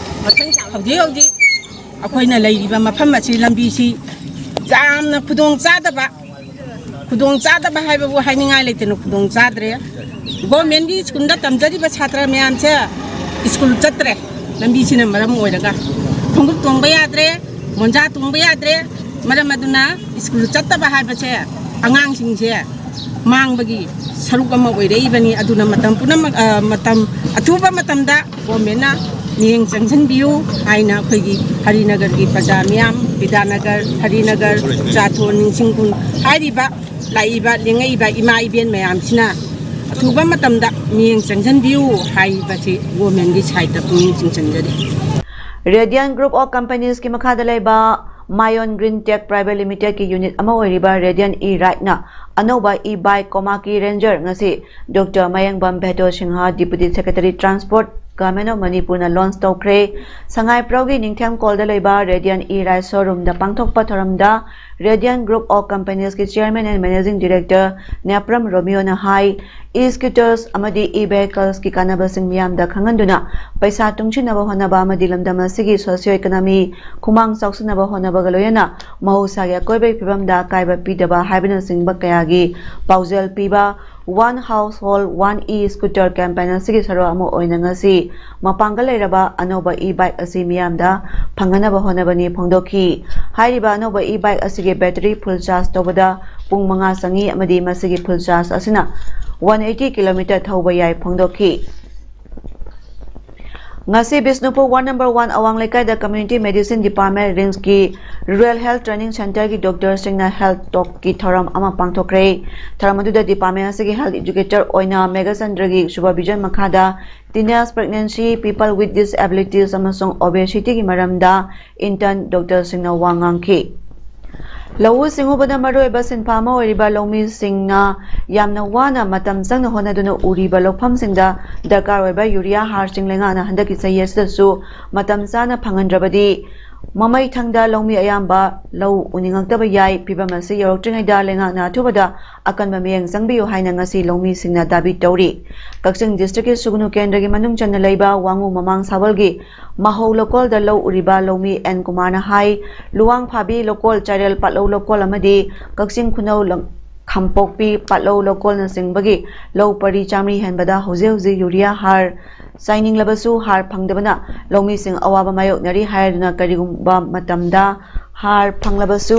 ꯍꯧꯖꯤꯛ ꯍꯧꯖꯤꯛ ꯑꯩꯈꯣꯏꯅ ꯂꯩꯔꯤꯕ ꯃꯐꯝ ꯑꯁꯤ ꯂꯝꯕꯤꯁꯤ ꯌꯥꯝꯅ ꯈꯨꯗꯣꯡ ꯆꯥꯗꯕ, ꯈꯨꯗꯣꯡ ꯆꯥꯗꯕ ꯍꯥꯏꯕꯕꯨ ꯍꯥꯏꯅꯤꯡꯉꯥꯏ ꯂꯩꯇꯅ ꯈꯨꯗꯣꯡ ꯆꯥꯗ꯭ꯔꯦ꯫ ꯒꯣꯔꯃꯦꯟꯒꯤ ꯁ꯭ꯀꯨꯜꯗ ꯇꯝꯖꯔꯤꯕ ꯁꯥꯇ꯭ꯔ ꯃꯌꯥꯝꯁꯦ ꯁ꯭ꯀꯨꯜ ꯆꯠꯇ꯭ꯔꯦ, ꯂꯝꯕꯤꯁꯤꯅ ꯃꯔꯝ ꯑꯣꯏꯔꯒ꯫ ꯈꯣꯡꯎꯞ ꯇꯣꯡꯕ ꯌꯥꯗ꯭ꯔꯦ, ꯃꯣꯟꯖꯥ ꯇꯣꯡꯕ ꯌꯥꯗ꯭ꯔꯦ꯫ ꯃꯔꯝ ꯑꯗꯨꯅ ꯁ꯭ꯀꯨꯜ ꯆꯠꯇꯕ ꯍꯥꯏꯕꯁꯦ ꯑꯉꯥꯡꯁꯤꯡꯁꯦ ꯃꯥꯡꯕꯒꯤ ꯁꯔꯨꯛ ꯑꯃ ꯑꯣꯏꯔꯛꯏꯕꯅꯤ꯫ ꯑꯗꯨꯅ ꯃꯇꯝ ꯄꯨꯝꯅꯃꯛ, ꯑ, ꯃꯇꯝ, ꯑꯊꯨꯕ ꯃꯇꯝꯗ ꯒꯣꯔꯃꯦꯟꯅ ꯃꯤꯠꯌꯦꯡ ꯆꯪꯁꯤꯟꯕꯤꯌꯨ ꯍꯥꯏꯅ ꯑꯩꯈꯣꯏꯒꯤ ꯍꯔꯤꯅꯒꯔꯒꯤ ꯄ꯭ꯔꯖꯥ ꯃꯤꯌꯥꯝ, ꯕꯤꯗ꯭ꯌꯥꯅꯒꯔ, ꯍꯔꯤꯅꯒꯔ, ꯆꯥꯊꯣꯟ, ꯅꯤꯡꯁꯤꯡꯈꯨꯜ ꯍꯥꯏꯔꯤꯕ ꯂꯥꯛꯏꯕ ꯂꯦꯡꯉꯛꯏꯕ ꯏꯃꯥ ꯏꯕꯦꯟ ꯃꯌꯥꯝꯁꯤꯅ ꯑꯊꯨꯕ ꯃꯇꯝꯗ ꯃꯤꯠꯌꯦꯡ ꯆꯪꯁꯤꯟꯕꯤꯌꯨ ꯍꯥꯏꯕꯁꯤ ꯒꯣꯔꯃꯦꯟꯒꯤ ꯁꯥꯏꯠꯇ ꯄꯨꯛꯅꯤꯡ ꯆꯤꯡꯁꯤꯟꯖꯔꯤ꯫ Radiant Group of Companiesꯀꯤ ꯃꯈꯥꯗ ꯂꯩꯕ Mayon Green Tech Private Limitedꯀꯤ unit ꯑꯃ ꯑꯣꯏꯔꯤꯕ Radiant E-Rikeꯅ ꯑꯅꯧꯕ e-bike Komaki Ranger ꯉꯁꯤ Doctor Mayengbam ꯚꯦꯗꯣ Singh, Deputy Secretary Transport, Government of Manipurꯅ launch ꯇꯧꯈ꯭ꯔꯦ꯫ ꯁꯉꯥꯏ ꯄ꯭ꯔꯧꯒꯤ ꯅꯤꯡꯊꯦꯝ ꯀꯣꯜꯗ ꯂꯩꯕ Radiant E-Rike showroomꯗ ꯄꯥꯡꯊꯣꯛꯄ ꯊꯧꯔꯝꯗ Radiant Group of Companiesꯀꯤ Chairman and Managing Director Nepram ꯔꯣꯃꯤꯌꯣꯅ high, e-scooters ꯑꯃꯗꯤ e-vehiclesꯀꯤ ꯀꯥꯟꯅꯕꯁꯤꯡ ꯃꯤꯌꯥꯝꯗ ꯈꯪꯍꯟꯗꯨꯅ ꯄꯩꯁꯥ ꯇꯨꯡꯁꯤꯟꯅꯕ ꯍꯣꯠꯅꯕ ꯑꯃꯗꯤ ꯂꯝꯗꯝ ꯑꯁꯤꯒꯤ socio-economy ꯈꯨꯃꯥꯡ ꯆꯥꯎꯁꯤꯟꯅꯕ ꯍꯣꯠꯅꯕꯒ ꯂꯣꯏꯅꯅ ꯃꯍꯧꯁꯥꯒꯤ ꯑꯀꯣꯏꯕꯒꯤ ꯐꯤꯕꯝꯗ ꯑꯀꯥꯏꯕ ꯄꯤꯗꯕ ꯍꯥꯏꯕꯅꯆꯤꯡꯕ ꯀꯌꯥꯒꯤ ꯄꯥꯎꯖꯦꯜ ꯄꯤꯕ One Household, One E-Scooter campaign ꯑꯁꯤꯒꯤ ꯁꯔꯨꯛ ꯑꯃ ꯑꯣꯏꯅ ꯉꯁꯤ ꯃꯄꯥꯡꯒꯜ ꯂꯩꯔꯕ ꯑꯅꯧꯕ e-bike ꯑꯁꯤ ꯃꯤꯌꯥꯝꯗ ꯐꯪꯍꯟꯅꯕ ꯍꯣꯠꯅꯕꯅꯤ ꯐꯣꯡꯗꯣꯛꯈꯤ꯫ ꯍꯥꯏꯔꯤꯕ ꯑꯅꯧꯕ e-bike ꯑꯁꯤꯒꯤ battery full charge ꯇꯧꯕꯗ ꯄꯨꯡ ꯃꯉꯥ ꯆꯪꯏ ꯑꯃꯗꯤ ꯃꯁꯤꯒꯤ full charge ꯑꯁꯤꯅ one eighty kilometer ꯊꯧꯕ ꯌꯥꯏ ꯐꯣꯡꯗꯣꯛꯈꯤ꯫ ꯉꯁꯤ ꯕꯤꯁꯅꯨꯄꯨꯔ ward number one ꯑꯋꯥꯡ ꯂꯩꯀꯥꯏꯗ Community Medicine Department, RIMSꯀꯤ Rural Health Training Centreꯒꯤ doctorꯁꯤꯡꯅ health talkꯀꯤ ꯊꯧꯔꯝ ꯑꯃ ꯄꯥꯡꯊꯣꯛꯈ꯭ꯔꯦ꯫ ꯊꯧꯔꯝ ꯑꯗꯨꯗ department ꯑꯁꯤꯒꯤ health educator ꯑꯣꯏꯅ ꯃꯦꯘꯆꯟꯗ꯭ꯔꯒꯤ supervision ꯃꯈꯥꯗ teenage pregnancy, people with disabilities ꯑꯃꯁꯨꯡ obesityꯒꯤ ꯃꯔꯝꯗ intern doctorꯁꯤꯡꯅ ꯋꯥ ꯉꯥꯡꯈꯤ꯫ ꯂꯧꯎ ꯁꯤꯡꯎꯕꯗ ꯃꯔꯨꯑꯣꯏꯕ ꯁꯤꯟꯐꯝ ꯑꯃ ꯑꯣꯏꯔꯤꯕ ꯂꯧꯃꯤꯁꯤꯡꯅ ꯌꯥꯝꯅ ꯋꯥꯅ ꯃꯇꯝ ꯆꯪꯅ ꯍꯣꯠꯅꯗꯨꯅ ꯎꯔꯤꯕ ꯂꯧꯐꯝꯁꯤꯡꯗ ꯗꯔꯀꯥꯔ ꯑꯣꯏꯕ urea ꯍꯥꯔꯁꯤꯡ ꯂꯩꯉꯥꯛꯅ ꯍꯟꯗꯛꯀꯤ ꯆꯍꯤ ꯑꯁꯤꯗꯁꯨ ꯃꯇꯝ ꯆꯥꯅ ꯐꯪꯍꯟꯗ꯭ꯔꯕꯗꯤ ꯃꯃꯩꯊꯪꯗ ꯂꯧꯃꯤ ꯑꯌꯥꯝꯕ ꯂꯧ ꯎꯅꯤꯡꯉꯛꯇꯕ ꯌꯥꯏ꯫ ꯐꯤꯚꯝ ꯑꯁꯤ ꯌꯧꯔꯛꯇ꯭ꯔꯤꯉꯩꯗ ꯂꯩꯉꯥꯛꯅ ꯑꯊꯨꯕꯗ ꯑꯀꯟꯕ ꯃꯤꯠꯌꯦꯡ ꯆꯪꯕꯤꯌꯨ ꯍꯥꯏꯅ ꯉꯁꯤ ꯂꯧꯃꯤꯁꯤꯡꯅ ꯗꯥꯕꯤ ꯇꯧꯔꯤ꯫ ꯀꯛꯆꯤꯡ districtꯀꯤ ꯁꯨꯒꯅꯨ ꯀꯦꯟꯗ꯭ꯔꯒꯤ ꯃꯅꯨꯡ ꯆꯟꯅ ꯂꯩꯕ ꯋꯥꯉꯨ ꯃꯃꯥꯡ ꯁꯥꯕꯜꯒꯤ ꯃꯍꯧ ꯂꯧꯀꯣꯜꯗ ꯂꯧ ꯎꯔꯤꯕ ꯂꯧꯃꯤ ꯑꯦꯟ ꯀꯨꯃꯥꯔꯅ ꯍꯥꯏ, ꯂꯨꯋꯥꯡꯐꯥꯕꯤ ꯂꯧꯀꯣꯜ, ꯆꯥꯏꯔꯦꯜ ꯄꯥꯠꯂꯧ ꯂꯧꯀꯣꯜ ꯑꯃꯗꯤ ꯀꯛꯆꯤꯡ ꯈꯨꯅꯧ ꯂꯝ-, ꯈꯥꯡꯄꯣꯛꯄꯤ ꯄꯥꯠꯂꯧ ꯂꯧꯀꯣꯜꯅꯆꯤꯡꯕꯒꯤ ꯂꯧ ꯄꯔꯤ ꯆꯥꯃꯔꯤ ꯍꯦꯟꯕꯗ ꯍꯧꯖꯤꯛ ꯍꯧꯖꯤꯛ urea ꯍꯥꯔ ꯆꯥꯏꯅꯤꯡꯂꯕꯁꯨ ꯍꯥꯔ ꯐꯪꯗꯕꯅ ꯂꯧꯃꯤꯁꯤꯡ ꯑꯋꯥꯕ ꯃꯥꯌꯣꯛꯅꯔꯤ ꯍꯥꯏꯗꯨꯅ ꯀꯔꯤꯒꯨꯝꯕ ꯃꯇꯝꯗ ꯍꯥꯔ ꯐꯪꯂꯕꯁꯨ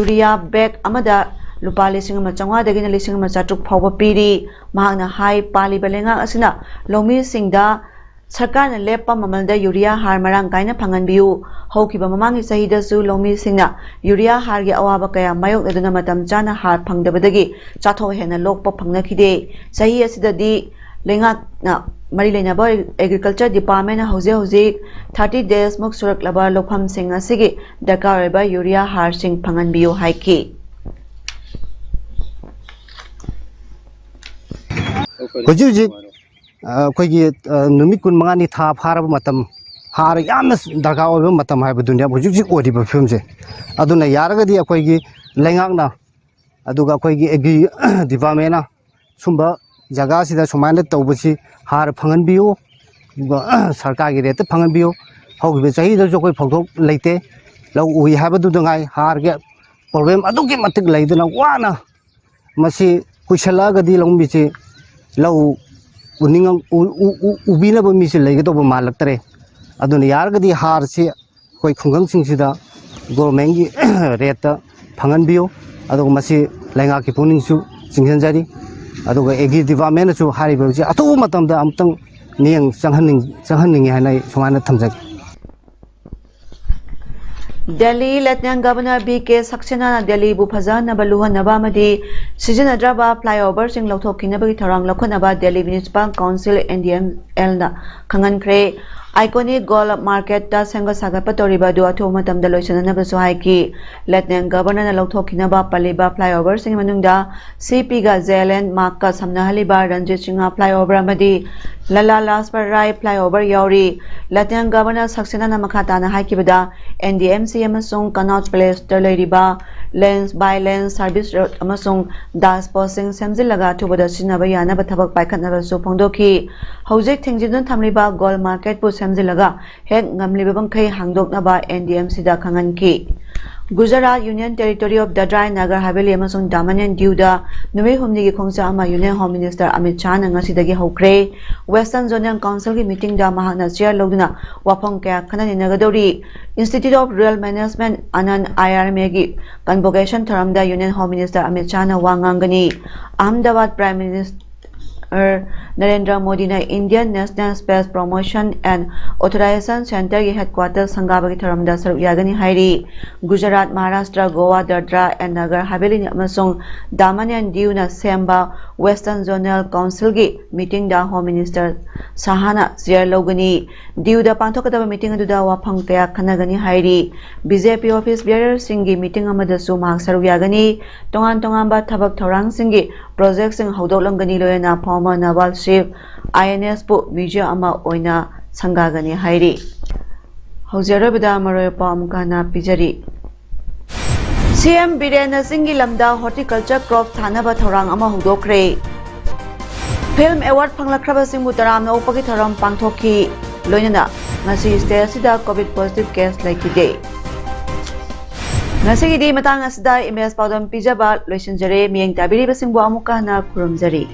urea bag ꯑꯃꯗ ꯂꯨꯄꯥ ꯂꯤꯁꯤꯡ ꯑꯃ ꯆꯥꯝꯃꯉꯥꯗꯒꯤꯅ ꯂꯤꯁꯤꯡ ꯑꯃ ꯆꯥꯇ꯭ꯔꯨꯛ ꯐꯥꯎꯕ ꯄꯤꯔꯤ꯫ ꯃꯍꯥꯛꯅ ꯍꯥꯏ, ꯄꯥꯜꯂꯤꯕ ꯂꯩꯉꯥꯛ ꯑꯁꯤꯅ ꯂꯧꯃꯤꯁꯤꯡꯗ ꯁꯔꯀꯥꯔꯅ ꯂꯦꯞꯄ ꯃꯃꯜꯗ urea ꯍꯥꯔ ꯃꯔꯥꯡ ꯀꯥꯏꯅ ꯐꯪꯍꯟꯕꯤꯌꯨ꯫ ꯍꯧꯈꯤꯕ ꯃꯃꯥꯡꯒꯤ ꯆꯍꯤꯗꯁꯨ ꯂꯧꯃꯤꯁꯤꯡꯅ urea ꯍꯥꯔꯒꯤ ꯑꯋꯥꯕ ꯀꯌꯥ ꯃꯥꯌꯣꯛꯅꯗꯨꯅ ꯃꯇꯝ ꯆꯥꯅ ꯍꯥꯔ ꯐꯪꯗꯕꯗꯒꯤ ꯆꯥꯊꯣꯛ ꯍꯦꯟꯅ ꯂꯣꯛꯄ ꯐꯪꯅꯈꯤꯗꯦ꯫ ꯆꯍꯤ ꯑꯁꯤꯗꯗꯤ ꯂꯩꯉꯥꯛꯅ ꯃꯔꯤ ꯂꯩꯅꯕ Agriculture Departmentꯅ ꯍꯧꯖꯤꯛ ꯍꯧꯖꯤꯛ thirty daysꯃꯨꯛ ꯁꯨꯔꯛꯂꯕ ꯂꯧꯐꯝꯁꯤꯡ ꯑꯁꯤꯒꯤ ꯗꯔꯀꯥꯔ ꯑꯣꯏꯕ urea ꯍꯥꯔꯁꯤꯡ ꯐꯪꯍꯟꯕꯤꯌꯨ ꯍꯥꯏꯈꯤ꯫ ꯍꯧꯖꯤꯛ ꯍꯧꯖꯤꯛ ꯑ, ꯑꯩꯈꯣꯏꯒꯤ, ꯑ, ꯅꯨꯃꯤꯠ ꯀꯨꯟꯃꯉꯥꯅꯤ ꯊꯥ ꯐꯥꯔꯕ ꯃꯇꯝ, ꯍꯥꯔ ꯌꯥꯝꯅ ꯗꯔꯀꯥꯔ ꯑꯣꯏꯕ ꯃꯇꯝ ꯍꯥꯏꯕꯗꯨꯅꯦꯕ ꯍꯧꯖꯤꯛ ꯍꯧꯖꯤꯛ ꯑꯣꯏꯔꯤꯕ ꯐꯤꯕꯝꯁꯦ꯫ ꯑꯗꯨꯅ ꯌꯥꯔꯒꯗꯤ ꯑꯩꯈꯣꯏꯒꯤ ꯂꯩꯉꯥꯛꯅ, ꯑꯗꯨꯒ ꯑꯩꯈꯣꯏꯒꯤ Agri Departmentꯅ ꯁꯨꯝꯕ ꯖꯒꯥꯁꯤꯗ ꯁꯨꯃꯥꯏꯅ ꯇꯧꯕꯁꯤ ꯍꯥꯔ ꯐꯪꯍꯟꯕꯤꯌꯨ, ꯑꯗꯨꯒ ꯁꯔꯀꯥꯔꯒꯤ rateꯇ ꯐꯪꯍꯟꯕꯤꯌꯨ꯫ ꯍꯧꯈꯤꯕ ꯆꯍꯤꯗꯁꯨ ꯑꯩꯈꯣꯏ ꯐꯧꯊꯣꯛ ꯂꯩꯇꯦ, ꯂꯧ ꯎꯏ ꯍꯥꯏꯕꯗꯨꯗ ꯉꯥꯏ ꯍꯥꯔꯒꯤ problem ꯑꯗꯨꯛꯀꯤ ꯃꯇꯤꯛ ꯂꯩꯗꯅ ꯋꯥꯅ ꯃꯁꯤ ꯀꯨꯏꯁꯜꯂꯛꯑꯒꯗꯤ ꯂꯧꯃꯤꯁꯤ ꯂꯧ ꯎꯅꯤꯡꯉ-, ꯎ-, ꯎ-, ꯎ-, ꯎꯕꯤꯅꯕ ꯃꯤꯁꯤ ꯂꯩꯒꯗꯧꯕ ꯃꯥꯜꯂꯛꯇ꯭ꯔꯦ꯫ ꯑꯗꯨꯅ ꯌꯥꯔꯒꯗꯤ ꯍꯥꯔꯁꯤ ꯑꯩꯈꯣꯏ ꯈꯨꯡꯒꯪꯁꯤꯡꯁꯤꯗ governmentꯀꯤ rateꯇ ꯐꯪꯍꯟꯕꯤꯌꯨ꯫ ꯑꯗꯨꯒ ꯃꯁꯤ ꯂꯩꯉꯥꯛꯀꯤ ꯄꯨꯛꯅꯤꯡꯁꯨ ꯆꯤꯡꯁꯤꯟꯖꯔꯤ꯫ ꯑꯗꯨꯒ Agri Departmentꯅꯁꯨ ꯍꯥꯏꯔꯤꯕꯁꯤ ꯑꯊꯨꯕ ꯃꯇꯝꯗ ꯑꯃꯨꯛꯇꯪ ꯃꯤꯠꯌꯦꯡ ꯆꯪꯍꯟꯅꯤꯡ-, ꯆꯪꯍꯟꯅꯤꯡꯉꯤ ꯍꯥꯏꯅ ꯑꯩ ꯁꯨꯃꯥꯏꯅ ꯊꯝꯖꯒꯦ꯫ ꯗꯦꯜꯂꯤ, Lieutenant Governor ꯚꯤ ꯀꯦ ꯁꯛꯁꯦꯅꯥꯅ ꯗꯦꯜꯂꯤꯕꯨ ꯐꯖꯍꯟꯅꯕ, ꯂꯨꯍꯟꯅꯕ ꯑꯃꯗꯤ ꯁꯤꯖꯤꯟꯅꯗ꯭ꯔꯕ flyoverꯁꯤꯡ ꯂꯧꯊꯣꯛꯈꯤꯅꯕꯒꯤ ꯊꯧꯔꯥꯡ ꯂꯧꯈꯠꯅꯕ Delhi Municipal Council, NDMCLꯅ ꯈꯪꯍꯟꯈ꯭ꯔꯦ꯫ Iconic Gold Marketꯇ ꯁꯦꯝꯒꯠ ꯁꯥꯒꯠꯄ ꯇꯧꯔꯤꯕ ꯑꯗꯨ ꯑꯊꯨꯕ ꯃꯇꯝꯗ ꯂꯣꯏꯁꯤꯟꯅꯅꯕꯁꯨ ꯍꯥꯏꯈꯤ꯫ Lieutenant Governorꯅ ꯂꯧꯊꯣꯛꯈꯤꯅꯕ ꯄꯜꯂꯤꯕ flyoverꯁꯤꯡꯒꯤ ꯃꯅꯨꯡꯗ CPꯒ JLN Margꯀ ꯁꯝꯅꯍꯜꯂꯤꯕ ꯔꯟꯖꯤꯠ ꯁꯤꯡꯍ flyover ꯑꯃꯗꯤ ꯂꯂꯥ ꯂꯥꯖꯄꯠ ꯔꯥꯏ flyover ꯌꯥꯎꯔꯤ꯫ Lieutenant Governor ꯁꯛꯁꯦꯅꯥꯅ ꯃꯈꯥ ꯇꯥꯅ ꯍꯥꯏꯈꯤꯕꯗ, NDMC ꯑꯃꯁꯨꯡ Connaught Placeꯇ ꯂꯩꯔꯤꯕ lane by lane service road ꯑꯃꯁꯨꯡ dash postꯁꯤꯡ ꯁꯦꯝꯖꯤꯜꯂꯒ ꯑꯊꯨꯕꯗ ꯁꯤꯖꯤꯟꯅꯕ ꯌꯥꯅꯕ ꯊꯕꯛ ꯄꯥꯏꯈꯠꯅꯕꯁꯨ ꯐꯣꯡꯗꯣꯛꯈꯤ꯫ ꯍꯧꯖꯤꯛ ꯊꯤꯡꯖꯤꯟꯗꯨꯅ ꯊꯝꯂꯤꯕ Gold Marketꯄꯨ ꯁꯦꯝꯖꯤꯜꯂꯒ ꯍꯦꯛ ꯉꯝꯂꯤꯕ ꯃꯈꯩ ꯍꯥꯡꯗꯣꯛꯅꯕ NDMCꯗ ꯈꯪꯍꯟꯈꯤ꯫ Gujarat Union Territory of Dadra and Nagar Haveli ꯑꯃꯁꯨꯡ Daman and Diuꯗ ꯅꯨꯃꯤꯠ ꯍꯨꯝꯅꯤꯒꯤ ꯈꯣꯡꯆꯠ ꯑꯃ Union Home Minister ꯑꯃꯤꯠ ꯁꯥꯍꯅ ꯉꯁꯤꯗꯒꯤ ꯍꯧꯈ꯭ꯔꯦ꯫ Western Zonal Councilꯒꯤ meetingꯗ ꯃꯍꯥꯛꯅ chair ꯂꯧꯗꯨꯅ ꯋꯥꯐꯝ ꯀꯌꯥ ꯈꯟꯅ ꯅꯩꯅꯒꯗꯧꯔꯤ꯫ Institute of Rural Management, Anand, IRMAꯒꯤ convocation ꯊꯧꯔꯝꯗ Union Home Minister ꯑꯃꯤꯠ ꯁꯥꯍꯅ ꯋꯥ ꯉꯥꯡꯒꯅꯤ꯫ ꯑꯍꯃꯗꯥꯕꯥꯗ Prime Minister ꯅꯔꯦꯟꯗ꯭ꯔ ꯃꯣꯗꯤꯅ Indian National Space Promotion and Authorization Centreꯒꯤ headquarter ꯁꯪꯒꯥꯕꯒꯤ ꯊꯧꯔꯝꯗ ꯁꯔꯨꯛ ꯌꯥꯒꯅꯤ ꯍꯥꯏꯔꯤ꯫ ꯒꯨꯖꯔꯥꯠ, ꯃꯍꯥꯔꯥꯁꯇ꯭ꯔ, ꯒꯣꯋꯥ, ꯗꯗ꯭ꯔꯥ ꯑꯦꯟ ꯅꯒꯔ ꯍꯥꯕꯦꯂꯤ ꯑꯃꯁꯨꯡ ꯗꯥꯃꯟ ꯑꯦꯟ ꯗꯤꯌꯨꯅ ꯁꯦꯝꯕ Western Zonal Councilꯒꯤ meetingꯗ Home Minister ꯁꯍꯥꯅ chair ꯂꯧꯒꯅꯤ꯫ ꯗꯤꯌꯨꯗ ꯄꯥꯡꯊꯣꯛꯀꯗꯕ meeting ꯑꯗꯨꯗ ꯋꯥꯐꯝ ꯀꯌꯥ ꯈꯟꯅꯒꯅꯤ ꯍꯥꯏꯔꯤ꯫ BJP office bearerꯁꯤꯡꯒꯤ meeting ꯑꯃꯗꯁꯨ ꯃꯍꯥꯛ ꯁꯔꯨꯛ ꯌꯥꯒꯅꯤ꯫ ꯇꯣꯉꯥꯟ ꯇꯣꯉꯥꯟꯕ ꯊꯕꯛ ꯊꯧꯔꯥꯡꯁꯤꯡꯒꯤ projectꯁꯤꯡ ꯍꯧꯗꯣꯛꯂꯝꯒꯅꯤ꯫ ꯂꯣꯏꯅꯅ former Naval Chief INSꯄꯨ museum ꯑꯃ ꯑꯣꯏꯅ ꯁꯪꯒꯥꯒꯅꯤ ꯍꯥꯏꯔꯤ꯫ ꯍꯧꯖꯤꯛ ꯑꯔꯣꯏꯕꯗ ꯃꯔꯨꯑꯣꯏꯕ ꯄꯥꯎ ꯑꯃꯨꯛꯀ ꯍꯟꯅ ꯄꯤꯖꯔꯤ꯫ CM ꯕꯤꯔꯦꯟꯅ ꯆꯤꯡꯒꯤ ꯂꯝꯗ horticulture crop ꯊꯥꯅꯕ ꯊꯧꯔꯥꯡ ꯑꯃ ꯍꯧꯗꯣꯛꯈ꯭ꯔꯦ꯫ Film award ꯐꯪꯂꯛꯈ꯭ꯔꯕꯁꯤꯡꯕꯨ ꯇꯔꯥꯝꯅ ꯑꯣꯛꯄꯒꯤ ꯊꯧꯔꯝ ꯄꯥꯡꯊꯣꯛꯈꯤ꯫ ꯂꯣꯏꯅꯅ ꯉꯁꯤ state ꯑꯁꯤꯗ COVID positive case ꯂꯩꯈꯤꯗꯦ꯫ ꯉꯁꯤꯒꯤꯗꯤ ꯃꯇꯥꯡ ꯑꯁꯤꯗ ꯏꯃꯦꯖ ꯄꯥꯎꯗꯝ ꯄꯤꯖꯕ ꯂꯣꯏꯁꯤꯟꯖꯔꯦ꯫ ꯃꯤꯠꯌꯦꯡ ꯇꯥꯕꯤꯔꯤꯕꯁꯤꯡꯕꯨ ꯑꯃꯨꯛꯀ ꯍꯟꯅ ꯈꯨꯔꯨꯝꯖꯔꯤ꯫